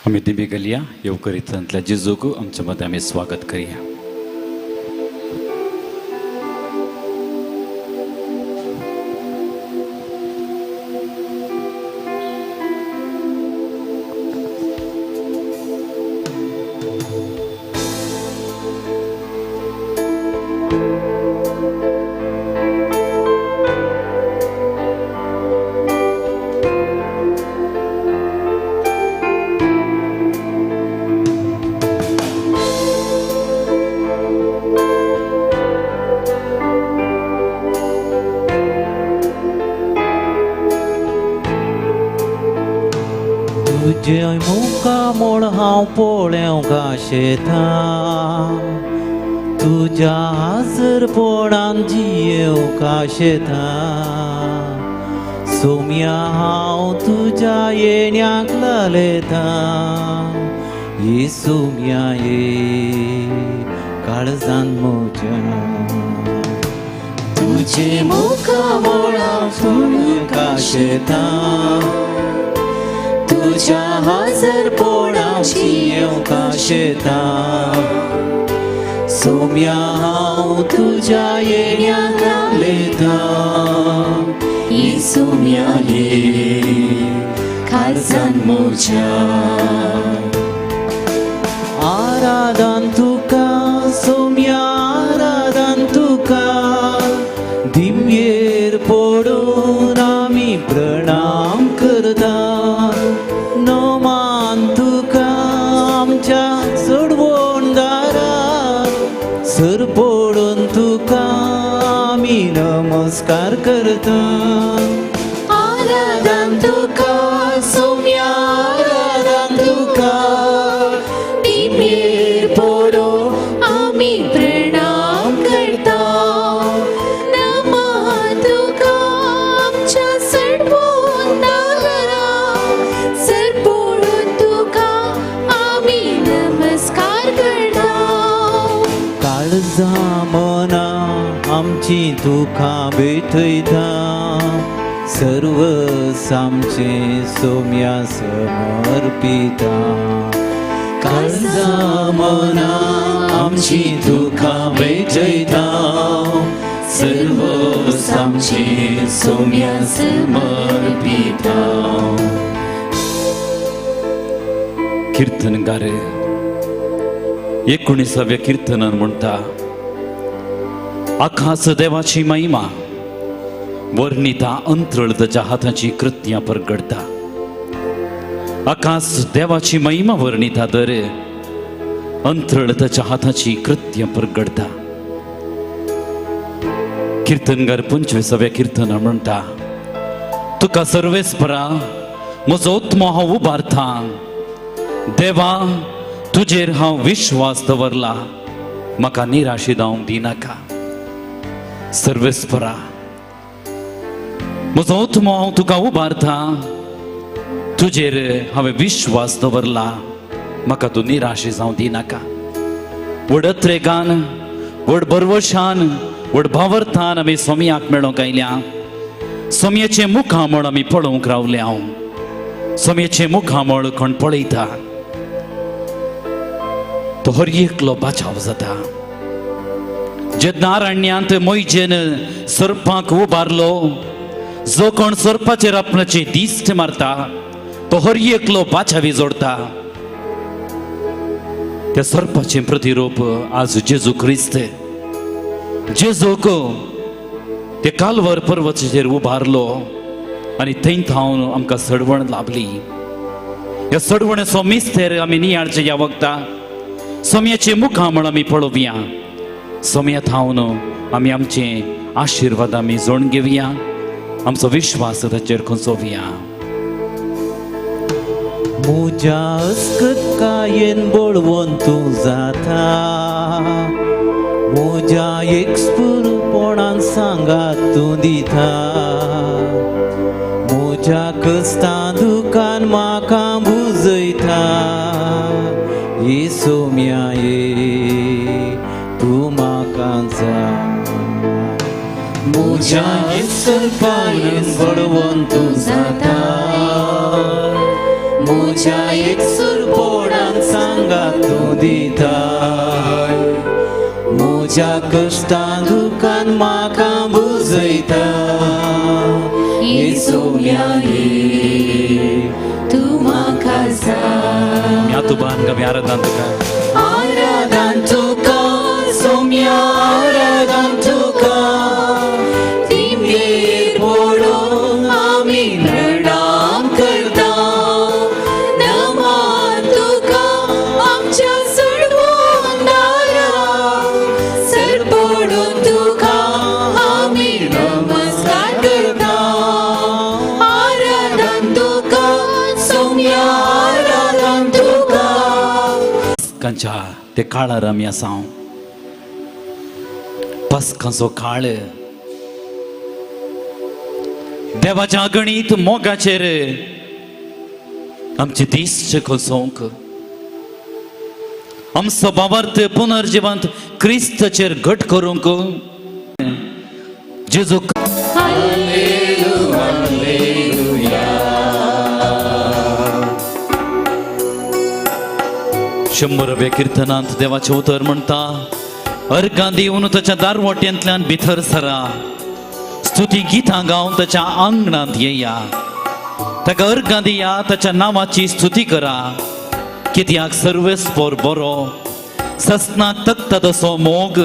आमी दिमी घालया. येवकरीतांतल्या जेजूक आमच्या मदें आमी स्वागत करया. तुजें मुखामळ हांव पळेवंक आशेता, तुज्या हाजरपणान जियेवंक आशेता. सोम्या हांव तुज्या येण्याक लालेता, ये सोम्या ये काळजान म्हज्या. तुजें मुखामळ हांव पळोवंक आशेता, तुज्या हाजरपणान जियेवंक आशेता. सोम्या हांव तुज्या येण्याक लालेता, ये सोम्या ये काळजान म्हज्या. आराधन तुका सोम्या, आराधन तुका, दिमयेर पडून आमी प्रणाम करता. नमान तुका आमच्या चडवणदारा, सर पडून तुका आमी नमस्कार करता. आराधन तुका सोम्या, आराधन तुका, दिमयेर पडून आमी प्रणाम करता. नमान तुका आमच्या सडवणदारा, सर पडून तुका आमी नमस्कार करता. काळजा मना आमची दुखां भेटयता, सर्व आमचे सोम्या समर्पिता. काळजा मना आमची दुखां भेटयता, सर्व आमचे सोम्या समर्पिता. कीर्तनगार 19व्या किर्तनान म्हणटा, आकाश देवाची महिमा वर्णिता, अंतरळ ताच्या हाताची कृत्यां परगडता. आकाश देवाची महिमा वर्णिता तर अंतरळ ताच्या हाताची कृत्यां परगडता. कीर्तनगार 25व्या किर्तनान म्हणटा, तुका सर्वेस्परा म्हजो आत्मो हांव उबारता, देवा तुजेर हांव विश्वास दवरला, म्हाका निराशी जावंक दिनाका. सर्वेस्परा म्हजो आत्मो हांव तुका उबारता, तुजेर हांवें विश्वास दवरला, म्हाका तूं निराशी जावं दिनाका. व्हड अत्रेगान, व्हड भरवशान, व्हड भावर्थान आमी सोमयाक मेळोंक आयल्या. सोमयाचें मुखामळ आमी पळोवंक रावल्या. हांव सोमयाचें मुखामळ कोण पळयता तो हर एकलो बाचाव जाता. जेन्ना अरण्यांत मोयजेन सर्पाक उबारलो, जो कोण सर्पाचेर आपणाची दिश्ट मारता तो हर एकलो बाचावी जोडता. त्या सर्पाचें प्रतिरूप आज जेजू क्रिस्त. जेजूक ते कालवर पर्वताचेर उबारलो आनी थंय थावन आमकां सडवण लाभली. ह्या सडवणेचो मिस्तेर आमी नियाळचे ह्या वखता. सोम्याचें मुखामळ आमी पळोवया. सोम्या थावन आमी आमचे आशिर्वाद आमी जोडून घेवया, आमचो विश्वास ताचेर खंचोवया. म्हज्या अस्कतकायेन बळवंत तूं जाता, म्हज्या एकस्फुरपणान सांगात तूं दिता. म्हज्या कश्टां दुखान म्हाका बुजयता, ये सोम्या ये तूं म्हाका जाय. म्हज्या एकसुरपणान बळवंत तूं जाता, म्हज्या एकसुरपणाक सांगात तूं दिताय, म्हज्या कश्टां दुखान म्हाका बुजयता. येसोम्या ये तूं म्हाका जाय. म्यातुबान गमी आराधन तुका. आराधन तुका सोम्या, आराधन तुका. दिमयेर पडून आमी प्रणाम करता, नमन तुका आमच्या सडवणारा. सर पडून तुका आमी नमस्कार करता. आराधन तुका सोम्या, आराधन तुका. पस्कांच्या ते काळार आमी आसा. पस्कांचो काळ, देवाच्या अगणीत मोगाचेर आमचे दीस खोसोवंक, आमचो भावार्थ पुनर्जिवंत क्रिस्ताचेर घट करूंक जेजू. 100व्या किर्तनांत देवाचें उतर म्हणटा, अर्गां दिवन ताच्या दारवट्यांतल्यान भितर सरा, स्तुती गितां गावन ताच्या आंगणांत येया. ताका अर्गां दिया, ताच्या नांवाची स्तुती करा. कित्याक सर्वेस्पोर बरो, ससनाक तकता तसो मोग,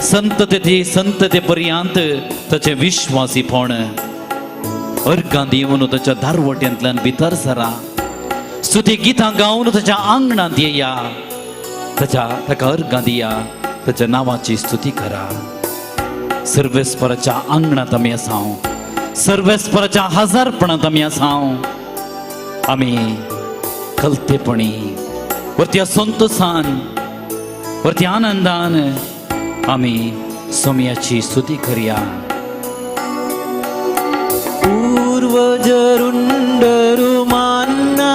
संतते ते संतते पर्यंत ताचें विश्वासीपण. अर्गां दिवन ताच्या दारवट्यांतल्यान भितर सरा, स्तुती गितां गावन ताच्या आंगणांत येया. ताका अर्गां दिया, ताच्या नांवाची स्तुती करा. सर्वेस्पराच्या आंगणांत आमी आसा, सर्वेस्पराच्या हजारपणांत आमी आसा. आमी कलतेपणी वरत्या संतोसान, वरत्या आनंदान आमी सोम्याची स्तुती करया. ಪೂರ್ವಜರುಂಡರು ಮನ್ನಾ,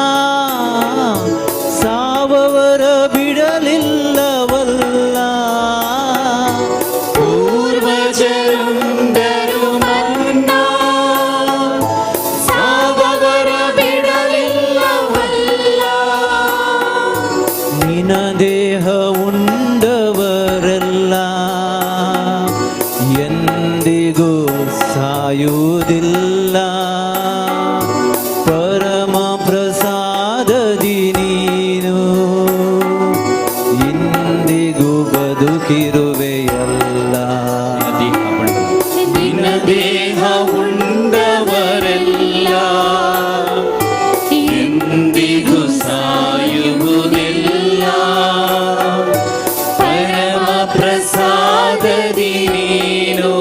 ಸಾವವರ ಬಿಡಲಿಲ್ಲವಲ್ಲ. ಪೂರ್ವಜರುಂಡರು ಮನ್ನಾ, ಸಾವವರ ಬಿಡಲಿಲ್ಲವಲ್ಲ. ನಿನ್ನ ದೇಹ ಉಂಡವರೆಲ್ಲ ಎಂದಿಗೂ ಸಾಯುವುದಿಲ್ಲ. ಪರಮ ಪ್ರಸಾದದಿ ನೀನು ಇಂದಿಗೂ ಬದುಕಿರುವೆಯಲ್ಲ. ನಿನ್ನ ದೇಹ ಉಂಡವರೆಲ್ಲ ಎಂದಿಗೂ ಸಾಯುವುದಿಲ್ಲ. ಪರಮ ಪ್ರಸಾದದಿ ನೀನು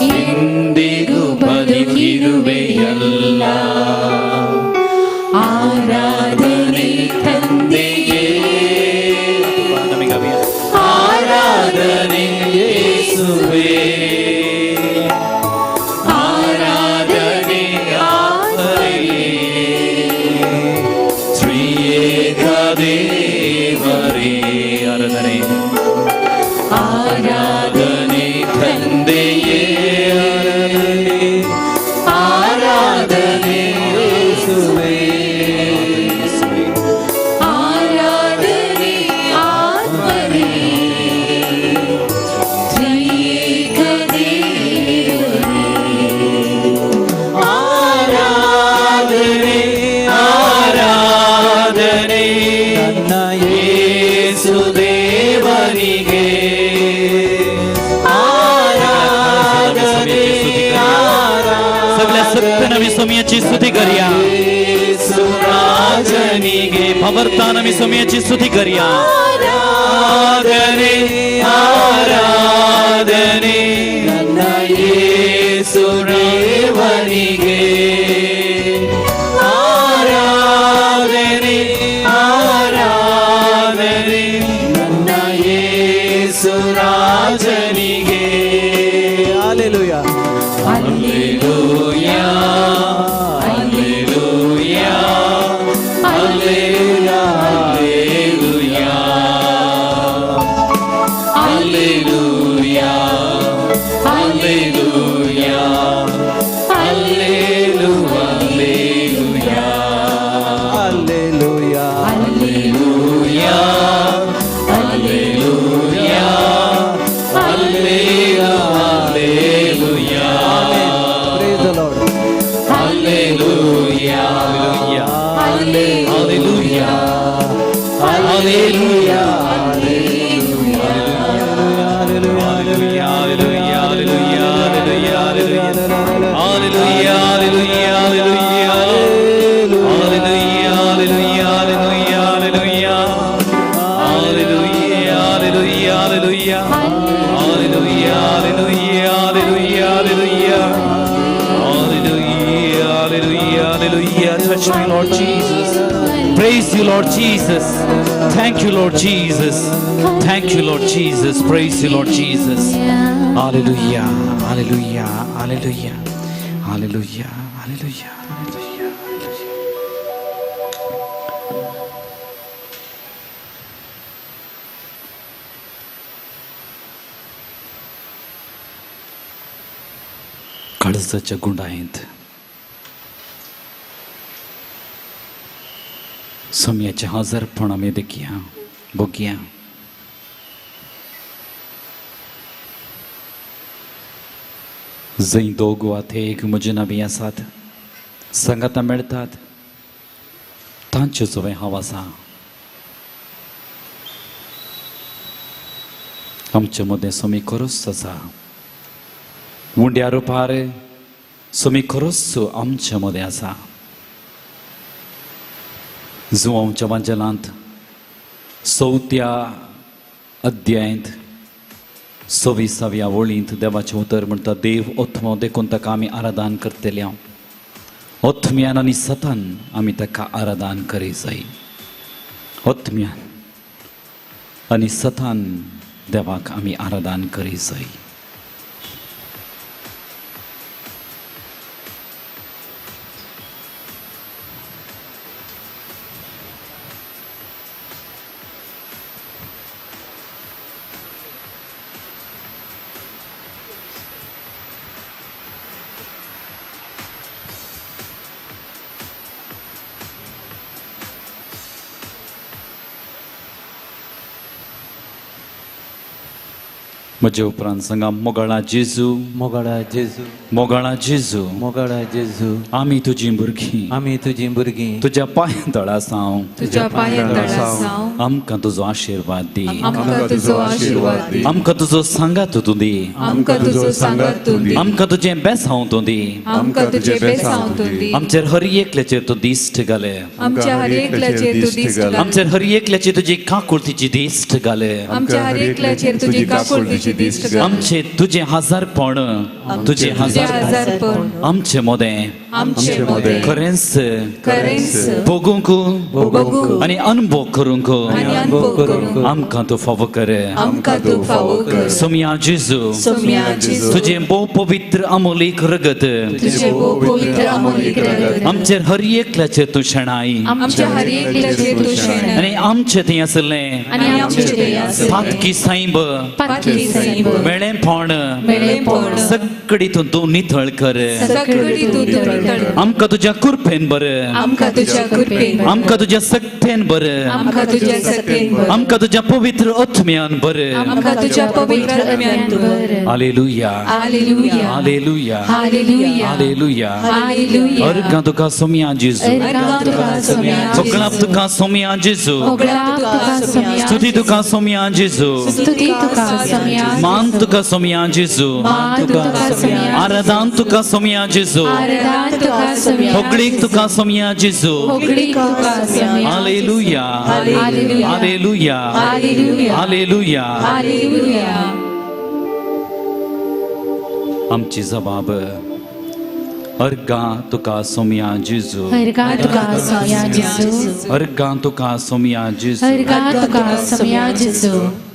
ಎಂದಿಗೂ ಬದುಕಿರುವೆಯಲ್ಲ. ಆರಾಧನೆ ತಂದೆಯೇ, ಆರಾಧನೆ ಯೇಸುವೇ, ಆರಾಧನೆ ಆತ್ಮನೇ, ತ್ರಿಯೇಕ ದೇವರೇ. ಆರಾಧನೆ. ಆರಾಧನೆ ತಂದೆಯೇ, ಆರಾಧನೆ ಯೇಸುವೇ, ಆರಾಧನೆ ಆತ್ಮನೇ, ತ್ರಿಯೇಕ ದೇವರೇ. ಆರಾಧನೆ, ಆರಾಧನೆ ನನ್ನ ಯೇಸು ದೇವನಿಗೆ. ಆರಾಧನೆ, सगळ्या सत्यान आमी सोम्याची स्तुती करया. ಯೇಸು ರಾಜನಿಗೆ. भवर्थान आमी सोम्याची स्तुती करया. ಆರಾಧನೆ, ಆರಾಧನೆ ನನ್ನ ಯೇಸು ದೇವನಿಗೆ. ಆರಾಧನೆ, ಆರಾಧನೆ ನನ್ನ ಯೇಸು ರಾಜನಿಗೆ. Hallelujah. Alleluia, alleluia, alleluia, alleluia, alleluia, alleluia, Hallelujah. Hallelujah, hallelujah, hallelujah, hallelujah, hallelujah, hallelujah, hallelujah, hallelujah, hallelujah, hallelujah, hallelujah, hallelujah, hallelujah, hallelujah, hallelujah, hallelujah, hallelujah, hallelujah, hallelujah, hallelujah. Touch me, Lord Jesus. Praise you, Lord Jesus. Thank you, Lord Jesus. Thank you, Lord Jesus. Praise you, Lord Jesus. Hallelujah, hallelujah, hallelujah, hallelujah, hallelujah, hallelujah, hallelujah. काळजाच्या गुंडायेंत सोम्याचें हजारपण आमी देखया भोगया. जंय दोग वा थेग म्हजे नवी आसात, सांगातां मेळटात, तांच्यो जवळ हांव आसा. आमचे मदें सोमी खरोच आसा. उंड्या रुपार सोमी खरोच आमचे मदें आसा. जुवांच्या वांजेलांत चवथ्या अध्यायांत 26व्या वळींत देवाचें उतर म्हणटा, देव ओत्मो देखून ताका आमी आराधन करतले. ओत्म्यान आनी सतान आमी ताका आराधन करी जाय. ओत्म्यान आनी सतान देवाक आमी आराधन करी जाय. म्हजे उपरांत सांगा, मोगाळा जेजू, मोगाळा जेजू, मोगाळा जेजू, मोगाळा जेजू, आमी तुजी भुरगीं, आमी तुजी भुरगीं, तुज्या पांयां तळा साव, तुज्या पांयां तळा साव, आमकां तुजो आशिर्वाद दी, आमकां तुजो आशिर्वाद दी, आमकां तुजो सांगात तूं दी, आमकां तुजो सांगात तूं दी, आमकां तुजें बेसांव तूं दी, आमकां तुजें बेसांव तूं दी, आमचेर हर एकल्याचेर तूं दिश्ट घाले, आमच्या हर एकल्याचेर तूं दिश्ट घाल, आमचेर हर एकल्याचेर तुजी काकुळतीची दिश्ट घाले, आमच्या हर एकल्याचेर तुजी काकुळतीची दिश्ट घाल, आमचे तुजें हजारपण, तुजें हजारपण आमचे मोदें, आमचे मोदें खरेंच खरेंच भोगूंक भोगूंक आनी अनुभव करूंक आनी अनुभव करूंक आमकां तूं फावो कर, आमकां तूं फावो कर. सोमया जेजू, सोमया जेजू, तुजें भोव पवित्र अमोलीक रगत तुजें भोव पवित्र अमोलीक रगत आमचेर हर एकल्याचेर तूं शेणाय, आमच्या हर एकल्याचेर तूं शेणाय, आनी आमचें थंय आसलें आनी आमचें थंय आसलें पातकी सायब, पातकी सायब, मेळेपण मेळेपण सगळी तूं तूं नितळ कर, सगळी तूं नितळ कर, आमकां तुज्या कृपेन बरें, आमकां तुज्या कृपेन बरें, आमकां तुज्या सक्तेन बरें, आमकां तुज्या सक्तेन बरें, आमकां तुज्या पवित्र आत्म्यान बरें. आमकां तुज्या पवित्र आत्म्यान बरें. Hallelujah, hallelujah, hallelujah, hallelujah, hallelujah. Hallelujah. अर्गां तुका सोमया जेजू, अर्गां तुका सोमया सगळ्याक तुका सोमया जेजू, सगळ्याक तुका सोमया, स्तुती तुका सोमया जेजू, स्तुती तुका सोमया, मान तुका सोमया जेजू, मान तुका सोमया, आराधन तुका सोमया जेजू, आराधन तुका सोमया, होगळीक तुका सोमया जेजू. होगळीक तुका Somaiya. Hallelujah, hallelujah, hallelujah, hallelujah, hallelujah. Hallelujah. आमची जबाब अर्गां तुका सोमया जेजू, अर्गां तुका सोमया जेजू, अर्गां तुका सोमया जेजू, अर्गां तुका सोमया जेजू,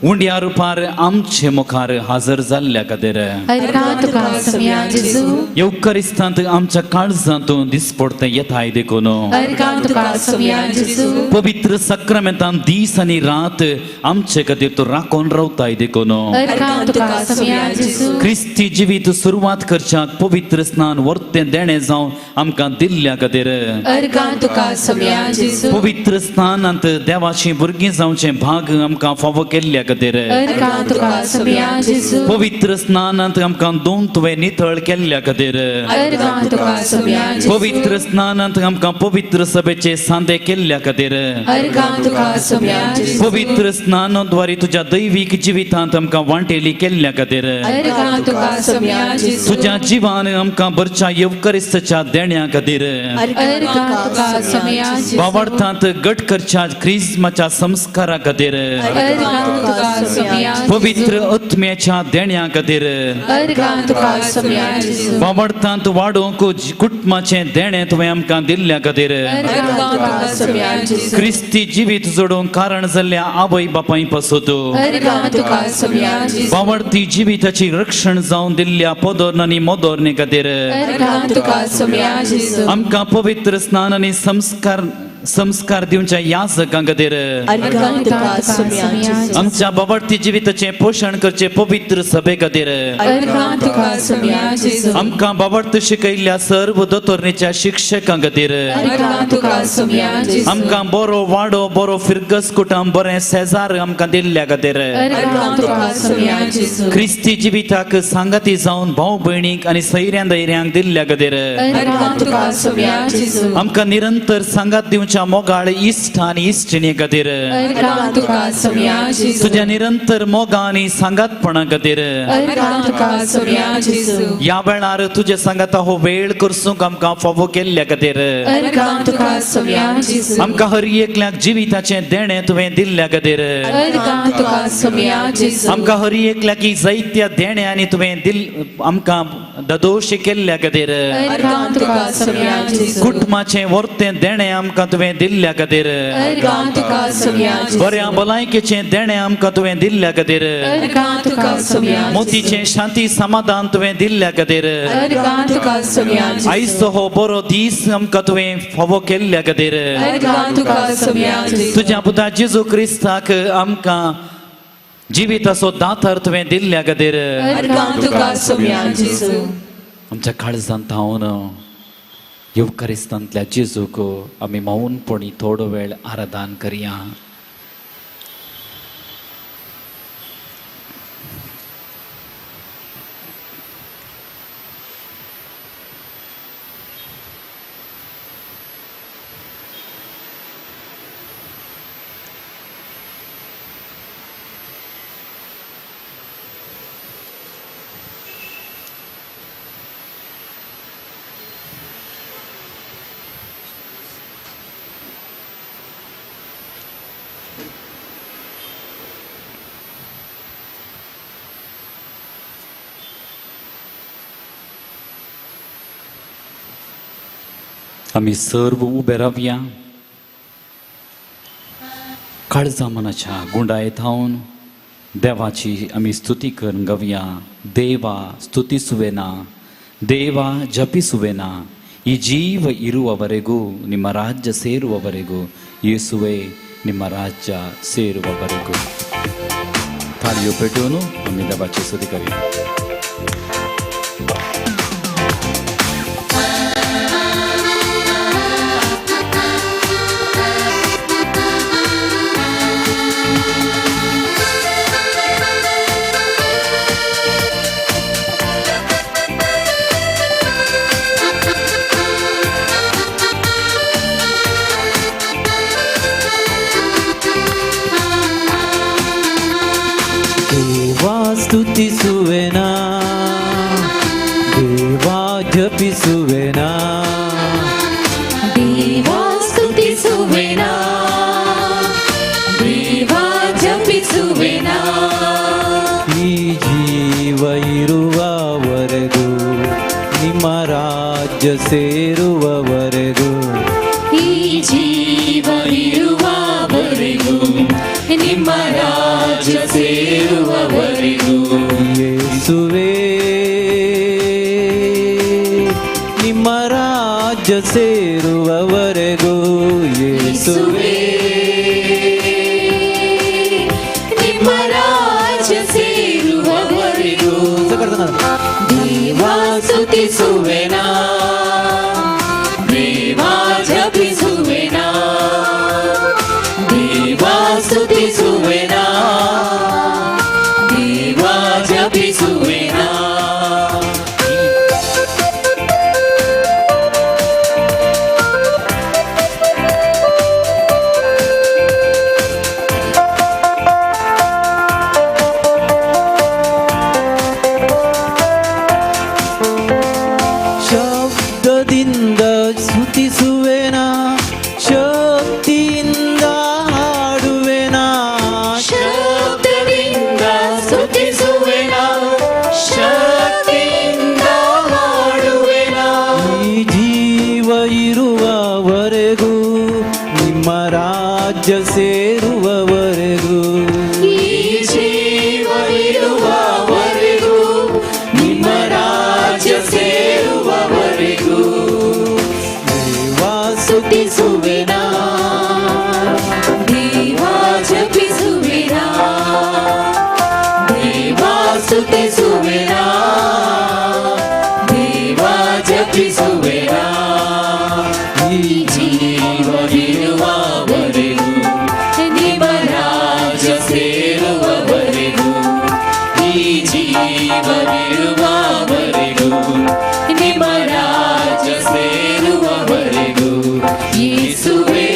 उंड्या रुपार आमचे मुखार हाजर जाल्ल्या खातीर, अर्गां तुका सोमया जेजू, येवकरिस्तांत आमच्या काळजांत दिसपडतें येताय देखून, अर्गां तुका सोमया जेजू, पवित्र सक्रामेंतान दीस आनी रात आमचे खातीर तूं राखून रावताय देखून, अर्गां तुका सोमया जेजू, क्रिस्ती जिवीत सुरवात करच्याक पवित्र स्नान वर्तें देणें जावन आमकां दिल्ल्या खातीर, अर्गां तुका सोमया जेजू, पवित्र स्नानांत देवाची भुरगीं जावचें भाग आमकां फावो केल्ल्या खातीर, अर्गां तुका सोमया जेजू। पवित्र स्नानांत आमकां दोन तुवें नितळ केल्ल्या खातीर, अर्गां तुका सोमया जेजू। पवित्र स्नानांत आमकां पवित्र सभेचे सांदे केल्ल्या खातीर, अर्गां तुका सोमया जेजू। पवित्र स्नानाद्वारे तुज्या दैवीक जिवितांत आमकां वांटेली केल्ल्या खातीर, अर्गां तुका सोमया जेजू। तुज्या जिवान आमकां भरच्या येवकरिस्ताच्या देण्या खातीर, अर्गां तुका सोमया जेजू। बावडतांत गट करच्या क्रिस्माच्या संस्कारा खातीर, अर्गां तुका सोमया जेजू। पवित्र आत्म्याच्या देण्या खातीर, अर्गां तुका सोमया जेजू। बावडतांत वाडोवंक कुटुंबाचें देणें तुवें आमकां दिल्ल्या खातीर, अर्गां तुका सोमया जेजू। क्रिस्ती जिवीत जोडूंक कारण जाल्ल्या आवय बापाय पासत, अर्गां तुका सोमया जेजू। बावडती जिविताची रक्षण जावन दिल्ल्या पदोर्न आनी मोदोर्ने खातीर, अर्गां तुका सोमया जेजू। आमकां पवित्र स्नान आनी संस्कार दिवच्या याजकां खातीर, अर्गां तुका सोमया जेजू। आमच्या बावडती जिविताचें पोशण करचें पवित्र सभे खातीर, अर्गां तुका सोमया जेजू। आमकां बावडत शिकयल्ल्या सर्व दोतोरणीच्या शिक्षकां खातीर, अर्गां तुका सोमया जेजू। आमकां बरो वाडो, बरो फिरगस कुटुंब, बरें शेजार आमकां दिल्ल्या खातीर, अर्गां तुका सोमया जेजू। क्रिस्ती जिविताक सांगाती जावन भाव भयणीक आनी सैऱ्यां दैऱ्यांक दिल्ल्या खातीर, अर्गां तुका सोमया जेजू। आमकां निरंतर सांगात दिवच्या मोगाळ इश्ट आनी इश्टिणी खातीर, अर्गां तुका सोमया जेजू। तुज्या निरंतर मोगा आनी सांगातपणा खातीर, अर्गां तुका सोमया जेजू। ह्या वेळार तुजे सांगाता हो वेळ करसूंक आमकां फावो केल्ल्या खातीर, अर्गां तुका सोमया जेजू। आमकां हर एकल्याक जिविताचें देणें तुवें दिल्ल्या खातीर, अर्गां तुका सोमया जेजू। आमकां हर एकल्याक जायत्या देण्यांनी तुवें दिल आमकां ददोश केल्ल्या खातीर, अर्गां तुका सोमया जेजू। कुटुंबाचें वर्तें देणें आमकां तुवें दिल्ल्या खातीर, अर्गां तुका सोमया जेजू। बऱ्या भलायकेचें देणें आमकां तुवें दिल्ल्या खातीर, अर्गां तुका सोमया जेजू। मोतीचें शांती समाधान तुवें दिल्ल्या खातीर, अर्गां तुका सोमया जेजू। आयचो हो बरो दीस आमकां तुवें फावो केल्ल्या खातीर, अर्गां तुका सोमया जेजू। तुज्या पुता जेजू क्रिस्ताक आमकां जिविताचो दातार तुवें दिल्ल्या खातीर, अर्गां तुका सोमया जेजू। आमच्या काळजांत हांव येवकारिस्तांतल्या जेजूक आमी मौनपणी थोडो वेळ आराधन करया. आमी सर्व उबे रावया, काळजा मनाच्या गुंडाय थावन देवाची आमी स्तुती करून गावया. देवा ಸ್ತುತಿ ಸುವೆನಾ, ದೇವಾ ಜಪಿಸುವೆನಾ, ಈ ಜೀವ ಇರುವವರೆಗೂ ನಿಮ್ಮ ರಾಜ್ಯ ಸೇರುವವರೆಗೂ, ಯೇಸುವೆ ನಿಮ್ಮ ರಾಜ್ಯ ಸೇರುವವರೆಗೂ. ತಾಳಿಯು ಪೆಟ್ಟುವನು आमी देवाची स्तुती करूया. ಸ್ತುತಿಸುವೆನಾ, ದೇವಾ ಜಪಿಸುವೆನಾ, ದೇವಾ ಸ್ತುತಿಸುವೆನಾ, ದೇವಾ ಜಪಿಸುವೆನಾ, ಈ ಜೀವ ಇರುವವರೆಗೂ ನಿಮ್ಮ ರಾಜ್ಯ ಸೇರುವವರೆಗೂ, ಈ ಜೀವ ಇರುವವರೆಗೂ ನಿಮ್ಮ ರಾಜ್ಯ ಸೇರುವವರೆಗೂ, ಯೇಸುವೇ ನಿಮ್ಮ ರಾಜ್ಯ ಸೇರುವವರೆಗೂ, ಯೇಸುವೇ ನಿಮ್ಮ ರಾಜ್ಯ ಸೇರುವವರೆಗೂ, ದೇವಾ ಸ್ತುತಿಸುವೆನಾ, ದೇವಾ ಜಪಿಸುವೆನಾ, ದೇವಾ ಸ್ತುತಿಸುವೆನಾ, ನಿಮ್ಮ ರಾಜ್ಯ ಸೇರುವವರೆಗೂ. ದೇವಾ ಸ್ತುತಿಸುವೆನಾ, ದೇವಾ ಜಪಿಸುವೆನಾ, ದೇವಾ ಸ್ತುತಿಸುವೆನಾ, ದೇವಾ ಜಪಿಸುವೆನಾ. ಈ ಜೀವವಿರುವವರೆಗೂ ನಿಮ್ಮ ರಾಜ್ಯ ಸೇರುವವರೆಗೂ, ಈ ಜೀವವಿರುವವರೆಗೂ ನಿಮ್ಮ ರಾಜ್ಯ ಸೇರುವವರೆಗೂ. ಯೇಸುವೇ,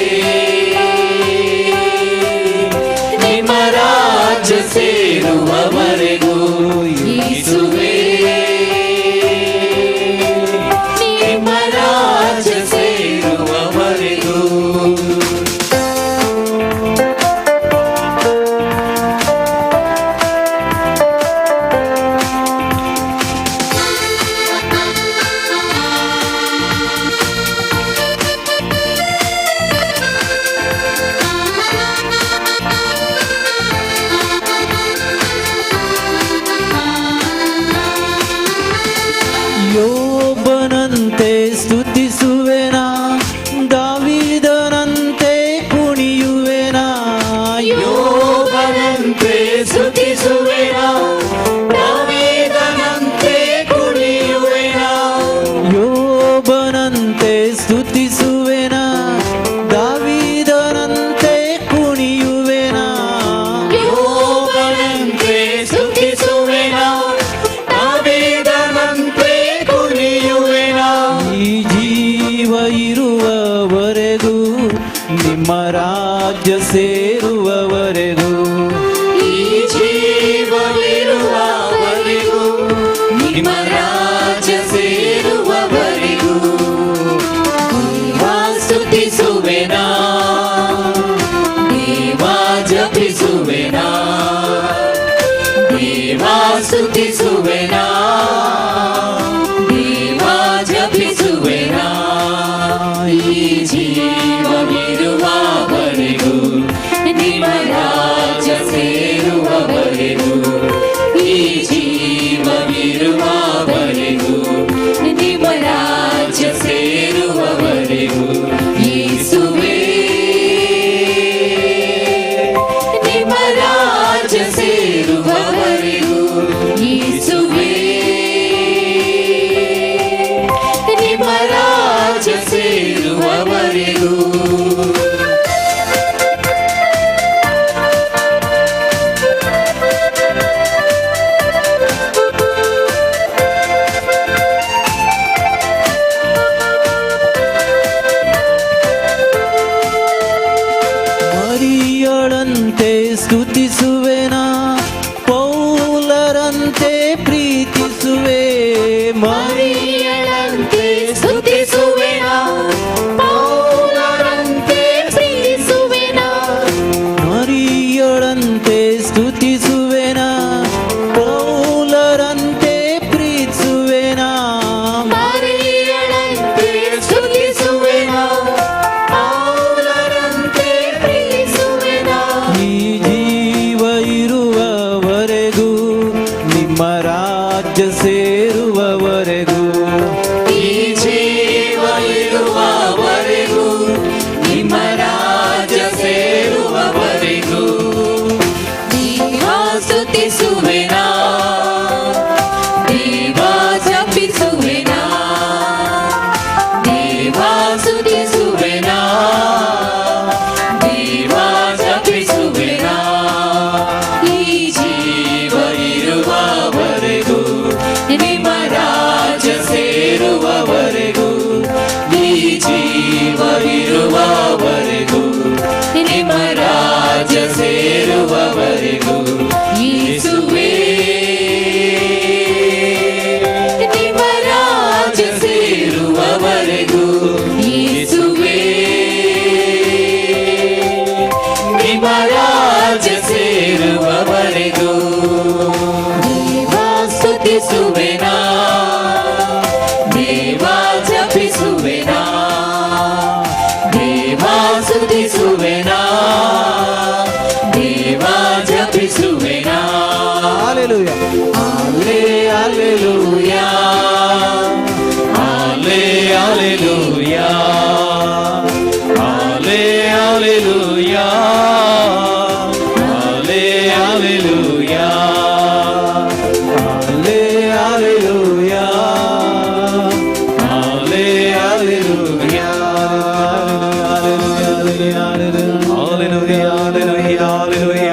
ನಿಮ್ಮ ರಾಜ್ಯ ಸೇರುವವರೆಗೂ. ಯೇಸುವೇ, ನಿಮ್ಮ ರಾಜ್ಯ ಸೇರುವವರೆಗೂ. ಯೋಬನಂತೆ ಸ್ತುತಿಸುವೆನಾ, ದಾವೀದನಂತೆ ಕುಣಿಯುವೆನಾ. ಯೋಬನಂತೆ ಸ್ತುತಿಸುವೆನಾ, ದಾವೀದನಂತೆ ಕುಣಿಯುವೆನಾ. ಯೋಬನಂತೆ ಸ್ತುತಿಸುವೆನಾ, ದಾವೀದನಂತೆ ಕುಣಿಯುವೆನಾ. ಯೋಬನಂತೆ ಸ್ತುತಿಸುವೆನಾ, ದಾವೀದನಂತೆ ಕುಣಿಯುವೆನಾ. ಈ ಜೀವ ಇರುವವರೆಗೂ ನಿಮ್ಮ ರಾಜ್ಯ ಸೇರುವವರೆಗೂ. ಈ ಜೀವವಿರುವವರೆಗೂ ನಿಮ್ಮ ರಾಜ್ಯ ಸೇರುವವರೆಗೂ. ದೇವಾ ಸ್ತುತಿಸುವೆನಾ, ದೇವಾ ಜಪಿಸುವೆನಾ, ದೇವಾ ಸ್ತುತಿಸುವೆನಾ, ದೇವಾ ಜಪಿಸುವೆನಾ. ಈ ಜೀವವಿರುವವರೆಗೂ ನಿಮ್ಮ ರಾಜ್ಯ ಸೇರುವವರೆಗೂ, ಈ ಜೀವವಿರುವವರೆಗೂ ನಿಮ್ಮ ರಾಜ್ಯ ಸೇರುವವರೆಗೂ. ಯೇಸುವೇ, ನಿಮ್ಮ ರಾಜ್ಯ ಸೇರುವವರೆಗೂ. ಯೇಸುವೇ, ನಿಮ್ಮ ರಾಜ್ಯ ಸೇರುವವರೆಗೂ. ಮರಿಯಳಂತೆ ಸ್ತುತಿಸುವೆನಾ, ಪೌಲರಂತೆ ಪ್ರೀತಿಸುವೆ. ಮರಿಯಳಂತೆ ಸ್ತುತಿಸುವೆನಾ, ಪೌಲರಂತೆ ಪ್ರೀತಿಸುವೆನಾ. ಮರಿಯಳಂತೆ ಸ್ತುತಿಸುವೆನಾ, ಪೌಲರಂತೆ ಪ್ರೀತಿಸುವೆನಾ. ಮರಿಯಳಂತೆ ಸ್ತುತಿಸುವೆನಾ, ಪೌಲರಂತೆ ಪ್ರೀತಿಸುವೆನಾ. ಈ ಜೀವ ಇರುವವರೆಗೂ ನಿಮ್ಮ ರಾಜ್ಯ ಸೇರುವವರೆಗೂ. ಈ ಜೀವ ಇರುವವರೆಗೂ ನಿಮ್ಮ ರಾಜ್ಯ ಸೇರುವವರೆಗೂ. ದೇವಾ ಸ್ತುತಿಸುವೆನಾ, ದೇವಾ ಜಪಿಸುವೆನಾ, ದೇವಾ ಸ್ತುತಿಸುವೆನಾ, ದೇವಾ ಜಪಿಸುವೆನಾ. ಈ ಜೀವ ಇರುವವರೆಗೂ ನಿಮ್ಮ ರಾಜ್ಯ ಸೇರುವವರೆಗೂ, ಈ ಜೀವ ಇರುವವರೆಗೂ ನಿಮ್ಮ ರಾಜ್ಯ ಸೇರುವವರೆಗೂ. ಯೇಸುವೇ, Hallelujah, hallelujah, hallelujah, hallelujah, hallelujah, hallelujah, hallelujah, hallelujah, hallelujah, hallelujah, hallelujah,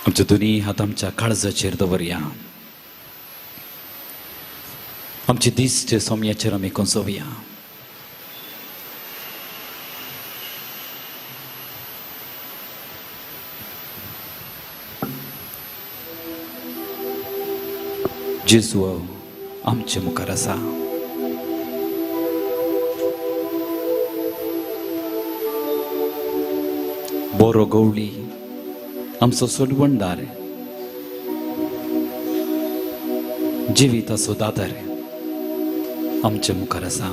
आमच्या दोन्ही हात आमच्या काळजाचेर दवरया. आमची दिश्ट सोम्याचेर आमी कोंसोवया. जेजू आमचे मुखार आसा. बरो गवळी आमचो सोडवणदार, जिविताचो दादर आमचे मुखार आसा.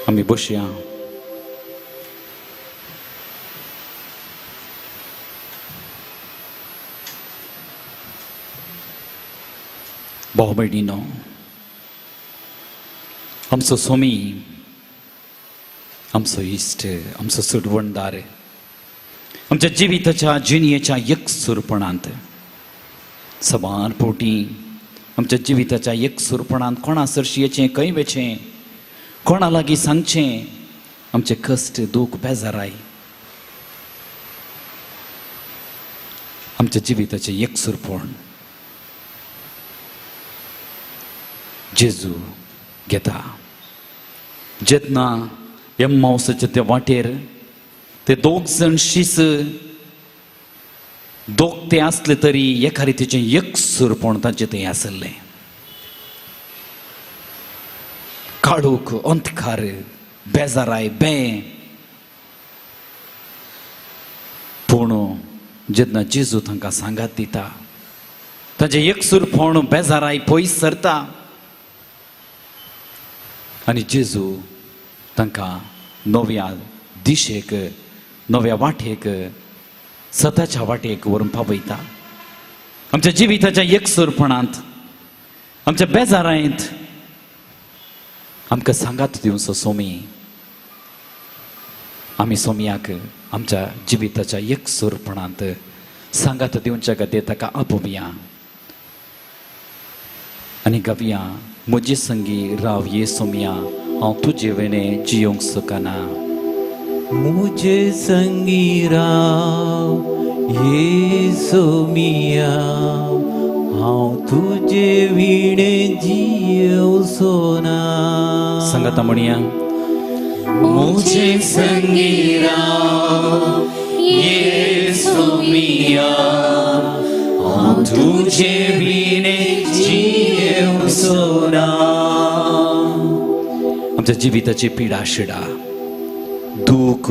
आमी बसया. भाव भयणीनो, आमचो स्वामी, आमचो इश्ट, आमचो सोडवणदार आमच्या जिविताच्या जिणयेच्या एकसुरपणांत सबार पोटी आमच्या जिविताच्या एकसुरपणांत कोणा सरशी येचें, खंय वेचें, कोणा लागीं सांगचें आमचे कश्ट, दूख, बेजाराय आमच्या जिविताचें एकसुरपण जेजू घेता. जेन्ना एम्मावसाच्या त्या वाटेर ते दोग जाण शीस दोग ते आसले तरी एका रितीचें एकसुरपण तांचें थंय आसलें. काळोख, अंधकार, बेजाराय, बे. पूण जेन्ना जेजू तांकां सांगात दिता तांचें एकसुरपण, बेजाराय पयस सरता आनी जेजू तांकां नव्या दिशेक, नव्या वाटेक, सताच्या वाटेक व्हरून पावयता. आमच्या जिविताच्या एकसुरपणांत, आमच्या बेजारांत आमकां सांगात दिवचो सोमी. आमी सोमयाक आमच्या जिविताच्या एकसुरपणांत सांगात दिवच्या खातीर ताका आपोवया आनी गावया, म्हजे संगी राव ये सोमया, हांव तुजे वेणे जियोंक शकना. मुझे संगी राव ये सोमिया, हांव तुजे विणे जियोसो ना. सांगाता म्हणया, मुझे संगी राव ये सोमिया, हांव तुजे विणे जियोसो ना. आमच्या जिविताची पिडा शिडा, दूख,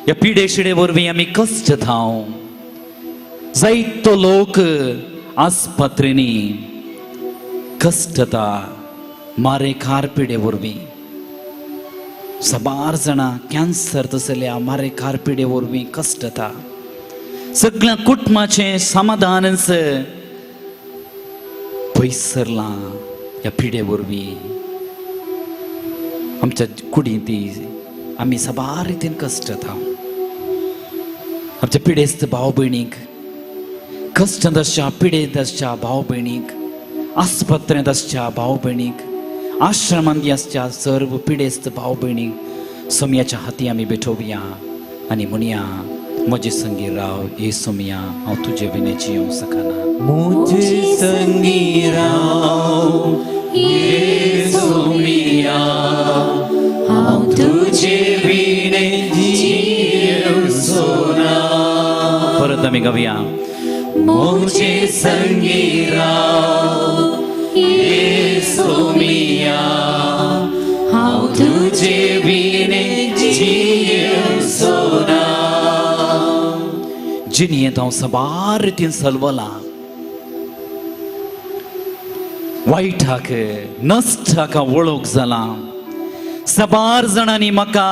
ह्या पिडे शिडे वरवीं आमी कश्ट धांव. जायतो लोक आस्पत्रेंनी कश्टता मारेकार पिडे वरवीं. साबार जाणां कॅन्सर तसल्या मारेकार पिडे वरवीं कश्टता. सगळ्या कुटुंबाचें समाधानच पयस सरलां ह्या पिडे वरवीं. आमच्या कुडींत आमी साबार रितीन कश्टता. आमच्या पिडेस्त भाव भयणीक, कश्टांत आसच्या पिडेंत आसच्या भाव भयणीक, आस्पत्रेंत आसच्या भाव भयणीक, आश्रमांत आसच्या सर्व पिडेस्त भाव भयणीक सोमयाच्या हाती आमी भेटोवया आनी म्हणया, म्हजे संगी राव येसू मिया, हांव तुजे विणे जियोंक शकना. मुझे संगी राव येसू मिया, हांव तुजे विणे जियेवचो ना. परत आमी गावया. मुझे संगी राव येसू मिया, हांव तुजे विणे जियेवचो ना. जिणयेंत हांव साबार रितीन सलवलां, वायटाक नश्टाक हांव वळख जालां. साबार जाणांनी म्हाका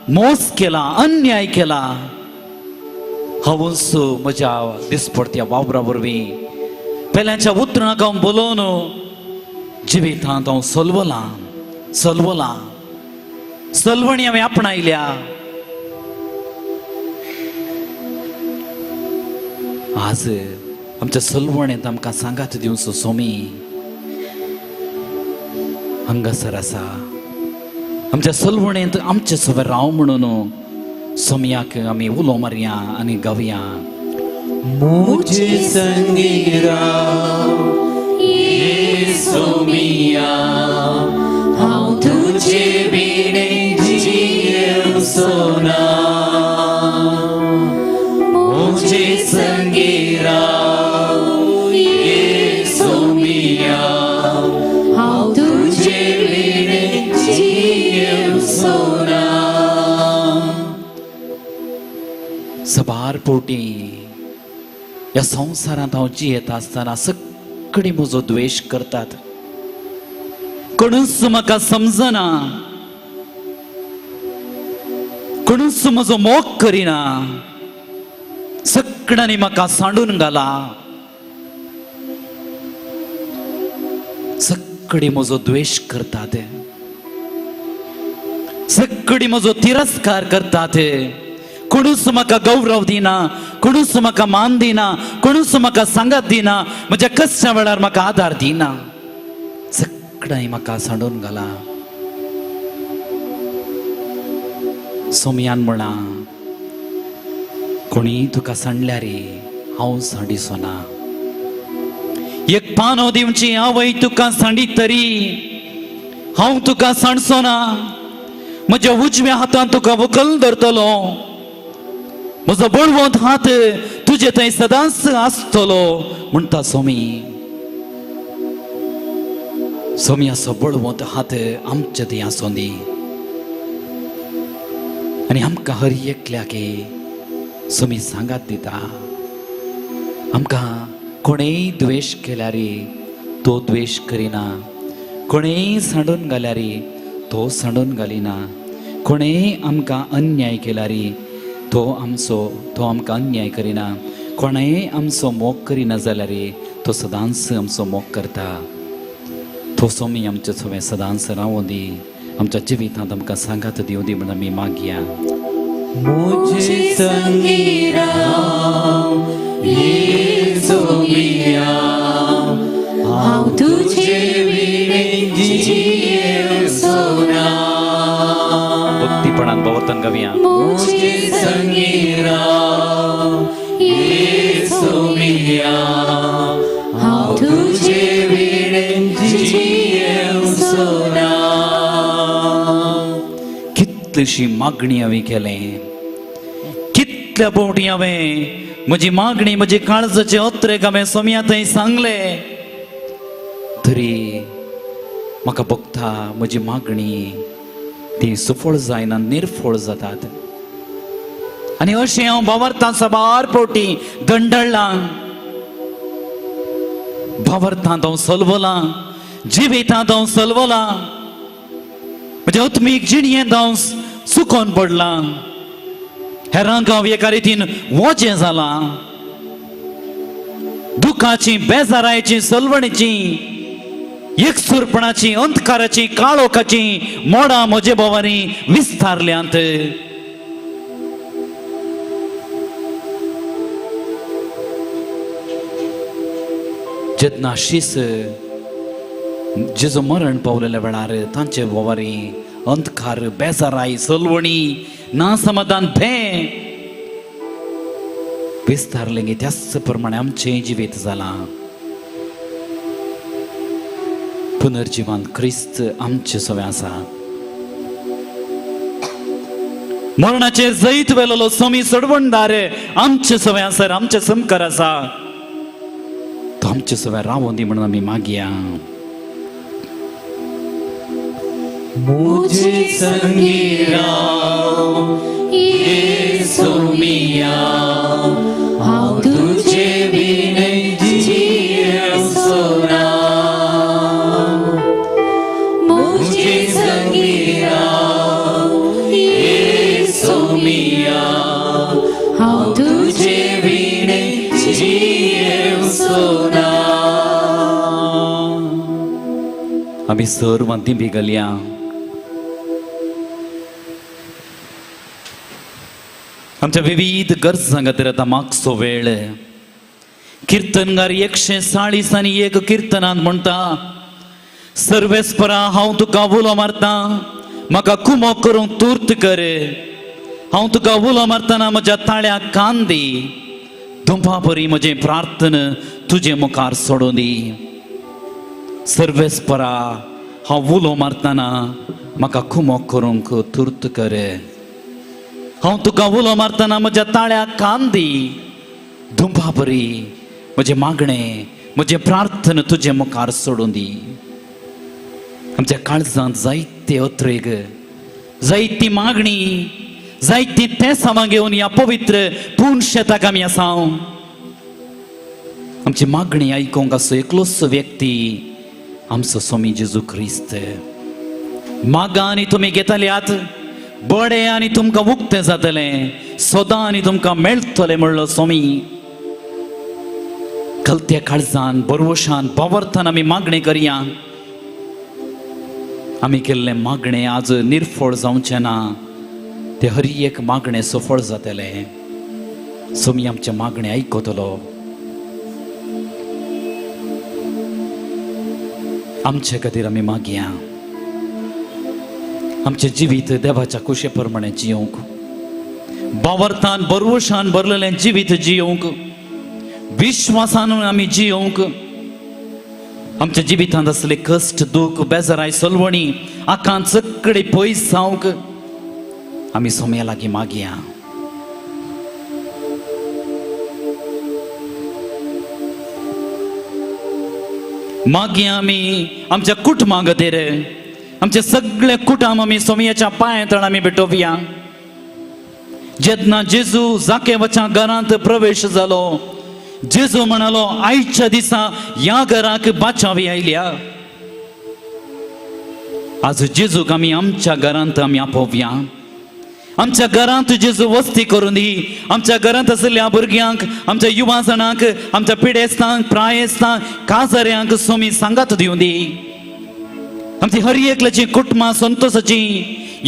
मोस केला, अन्याय केला. हांवूच म्हज्या दिसपडत्या वावरा वरवीं पेल्यांच्या उतरांक हांव बोलोवन जिवितांत हांव सलवलां सलवलां. सलवणी हांवें आपणायल्या. आज आमच्या सलवणेंत आमकां सांगात दिवचो सोमी हांगासर आसा. आमच्या सलवणेंत आमचे सगळे राव म्हणून सोमयाक आमी उलो मारया आनी गावया. मुझे संगी राव येसू मिया, हांव तुजे विणे जियेवचो ना. मुझे संगी राव येसू मिया, हांव तुजे विणे जियेवचो ना. सबार पोटी ह्या संवसारांत हांव जियेता आसतना सगळीं म्हजो द्वेश करतात. कोणूच म्हाका समजना, कोणूच म्हजो मोग करिना. सगळ्यांनी म्हाका सांडून घाला. सगळीं म्हजो द्वेश करतात, सगळीं म्हजो तिरस्कार करतात. कोणूच म्हाका गौरव दिना, कोणूच म्हाका मान दिना, कोणूच म्हाका सांगात दिना, म्हज्या कश्टा वेळार म्हाका आदार दिना. सगळ्यांनी म्हाका सांडून घाला. सोमयान म्हणा, कोणी तुका सांडल्यार हांव सांडिसो ना. एक पानो दिवची आवय तुका सांडीत तरी हांव तुका सांडचो ना. म्हज्या उजव्या हातान तुका वकल धरतलो, म्हजो बळवंत हात तुजे थंय सदांच आसतलो म्हणटा सोमी. सोमयाचो बळवंत हात आमचे थंय आसूं दी आनी आमकां हर एकल्याक सोमी सांगात दिता. आमकां कोणेय द्वेश केल्यार तो द्वेश करिना, कोणेय सांडून घाल्यार तो सांडून घालिना, कोणेय आमकां अन्याय केल्यार तो आमकां अन्याय करिना, कोणेय आमचो मोग करिना जाल्यार तो सदांच आमचो मोग करता. तो सोमी आमचे सगळें सदांच रावूं दी, आमच्या जिवितांत आमकां सांगात दिवं दी म्हण आमी मागया. मुझे संगी राव येसू मिया, हांव तुजे विणे जियेवचो ना. भक्तीपणान भोंवतण गावया. मुझे संगी राव येसू मिया, हांव तुजे विणे जियेवचो ना. कितलीशी मागणी हांवें केलें, कितल्या फावटी हांवें म्हजी मागणी म्हजी काळजाचे अत्रेक हांवें सोमया थंय सांगले, तरी म्हाका भोगता म्हजी मागणी ती सुफळ जायना, निर्फळ जातात. आनी अशें हांव भावार्थान साबार फावटी दंडळ्ळां, भावार्थांत हांव सलवलां, जिवितांत हांव सलवलां, म्हज्या आत्मीक जिणयेंत हांव चुकोन पडलां. हेरांक हांव एका रितीन वजें जालां. दुखाची, बेजारायची, सलवणीची, एकसूरपणाची, अंधकाराची, काळोखाची मोडां म्हजे भोवांनी विस्तारल्यांत. जेन्ना शीस जेजो मरण पावलेल्या वेळार तांचे भोवारी अंधकार, बेजाराय, सलवणी, ना समाधान, भंय विस्तारलें गे त्याच प्रमाणे आमचें जिवीत जालां. पुनर्जिवान क्रिस्त आमचे सवे आसा. मरणाचेर जैत वेलोलो स्वामी सडवणदार आमचे सवे आसा, आमचे समकार आसा. तो आमचे सवे रावों दी म्हणून आमी मागया. मुझे संगी राव येसू मिया, हांव तुजे विणे जियेवचो ना. मुझे संगी राव येसू मिया, हांव तुजे विणे जियेवचो ना. आमी सर्वां दिंबी घालया. आमच्या विविध गरजां खातीर आतां मागचो वेळ. किर्तनगार 140 आनी 1 किर्तनांत म्हणटा, सर्वेस्परा हांव तुका उलो मारता, म्हाका कुमोक करूंक तूर्त कर. हांव तुका उलो मारतना म्हज्या ताळ्याक कान दी, दुंपा परी म्हजें प्रार्थना तुजे मुखार सोडून दी. सर्वेस्परा हांव उलो मारतना म्हाका कुमोक करूंक तूर्त कर. हांव तुका उलो मारतना म्हज्या ताळ्याक कान दी, दुंपा परी म्हजें मागणें म्हजें प्रार्थना तुजे मुखार सोडून दी. आमच्या काळजांत जायते अत्रेग, जायती मागणी, जायती तेसांवां घेवन ह्या पवित्र पूर्ण शेताक आमी आसा. आमची मागणी आयकूंक असो एकलोच व्यक्ती आमचो स्वामी जेजू क्रिस्त. मागा आनी तुमी घेतल्यात, बडे आनी तुमकां उक्तें जातलें, सदां आनी तुमकां मेळटलें म्हणलो स्वामी. कलत्या काळजान बरवशान बावरतान आमी मागणें करया. आमी केल्लें मागणें आज निर्फळ जावचें ना, तें हर एक मागणें सफळ जातलें. स्वामी आमचें मागणें आयकतलो. आमचे खातीर आमी मागया. आमचें जिवीत देवाच्या कुशे प्रमाणे जियोवंक, बावरतान बरवशान भरलेलें जिवीत जियोवंक, विश्वासान आमी जियोवंक. आमच्या जिवितांत आसले कश्ट, दूख, बेजाराय, सलवणी, आकांत सगळे पयस जावंक आमी सोम्या लागीं मागया. मागया आमी आमच्या कुटुंबा खातीर. आमचे सगळे कुटुंब आमी सोमयाच्या पांया तळ आमी भेटोवया. जेन्ना जेजू जाकेवाच्या घरांत प्रवेश जालो, जेजू म्हणालो, आयच्या दिसा ह्या घराक बाचावी आयल्या. आज जेजूक आमी आमच्या घरांत आमी आपोवया. आमच्या घरांत जेजू वस्ती करून दी. आमच्या घरांत आशिल्ल्या भुरग्यांक, आमच्या युवा जाणांक, आमच्या पिडेस्तांक, प्रायेस्तांक, काजाऱ्यांक स्वामी सांगात दिवं दी. आमची हर एकल्याची कुटुंबां संतोषाची,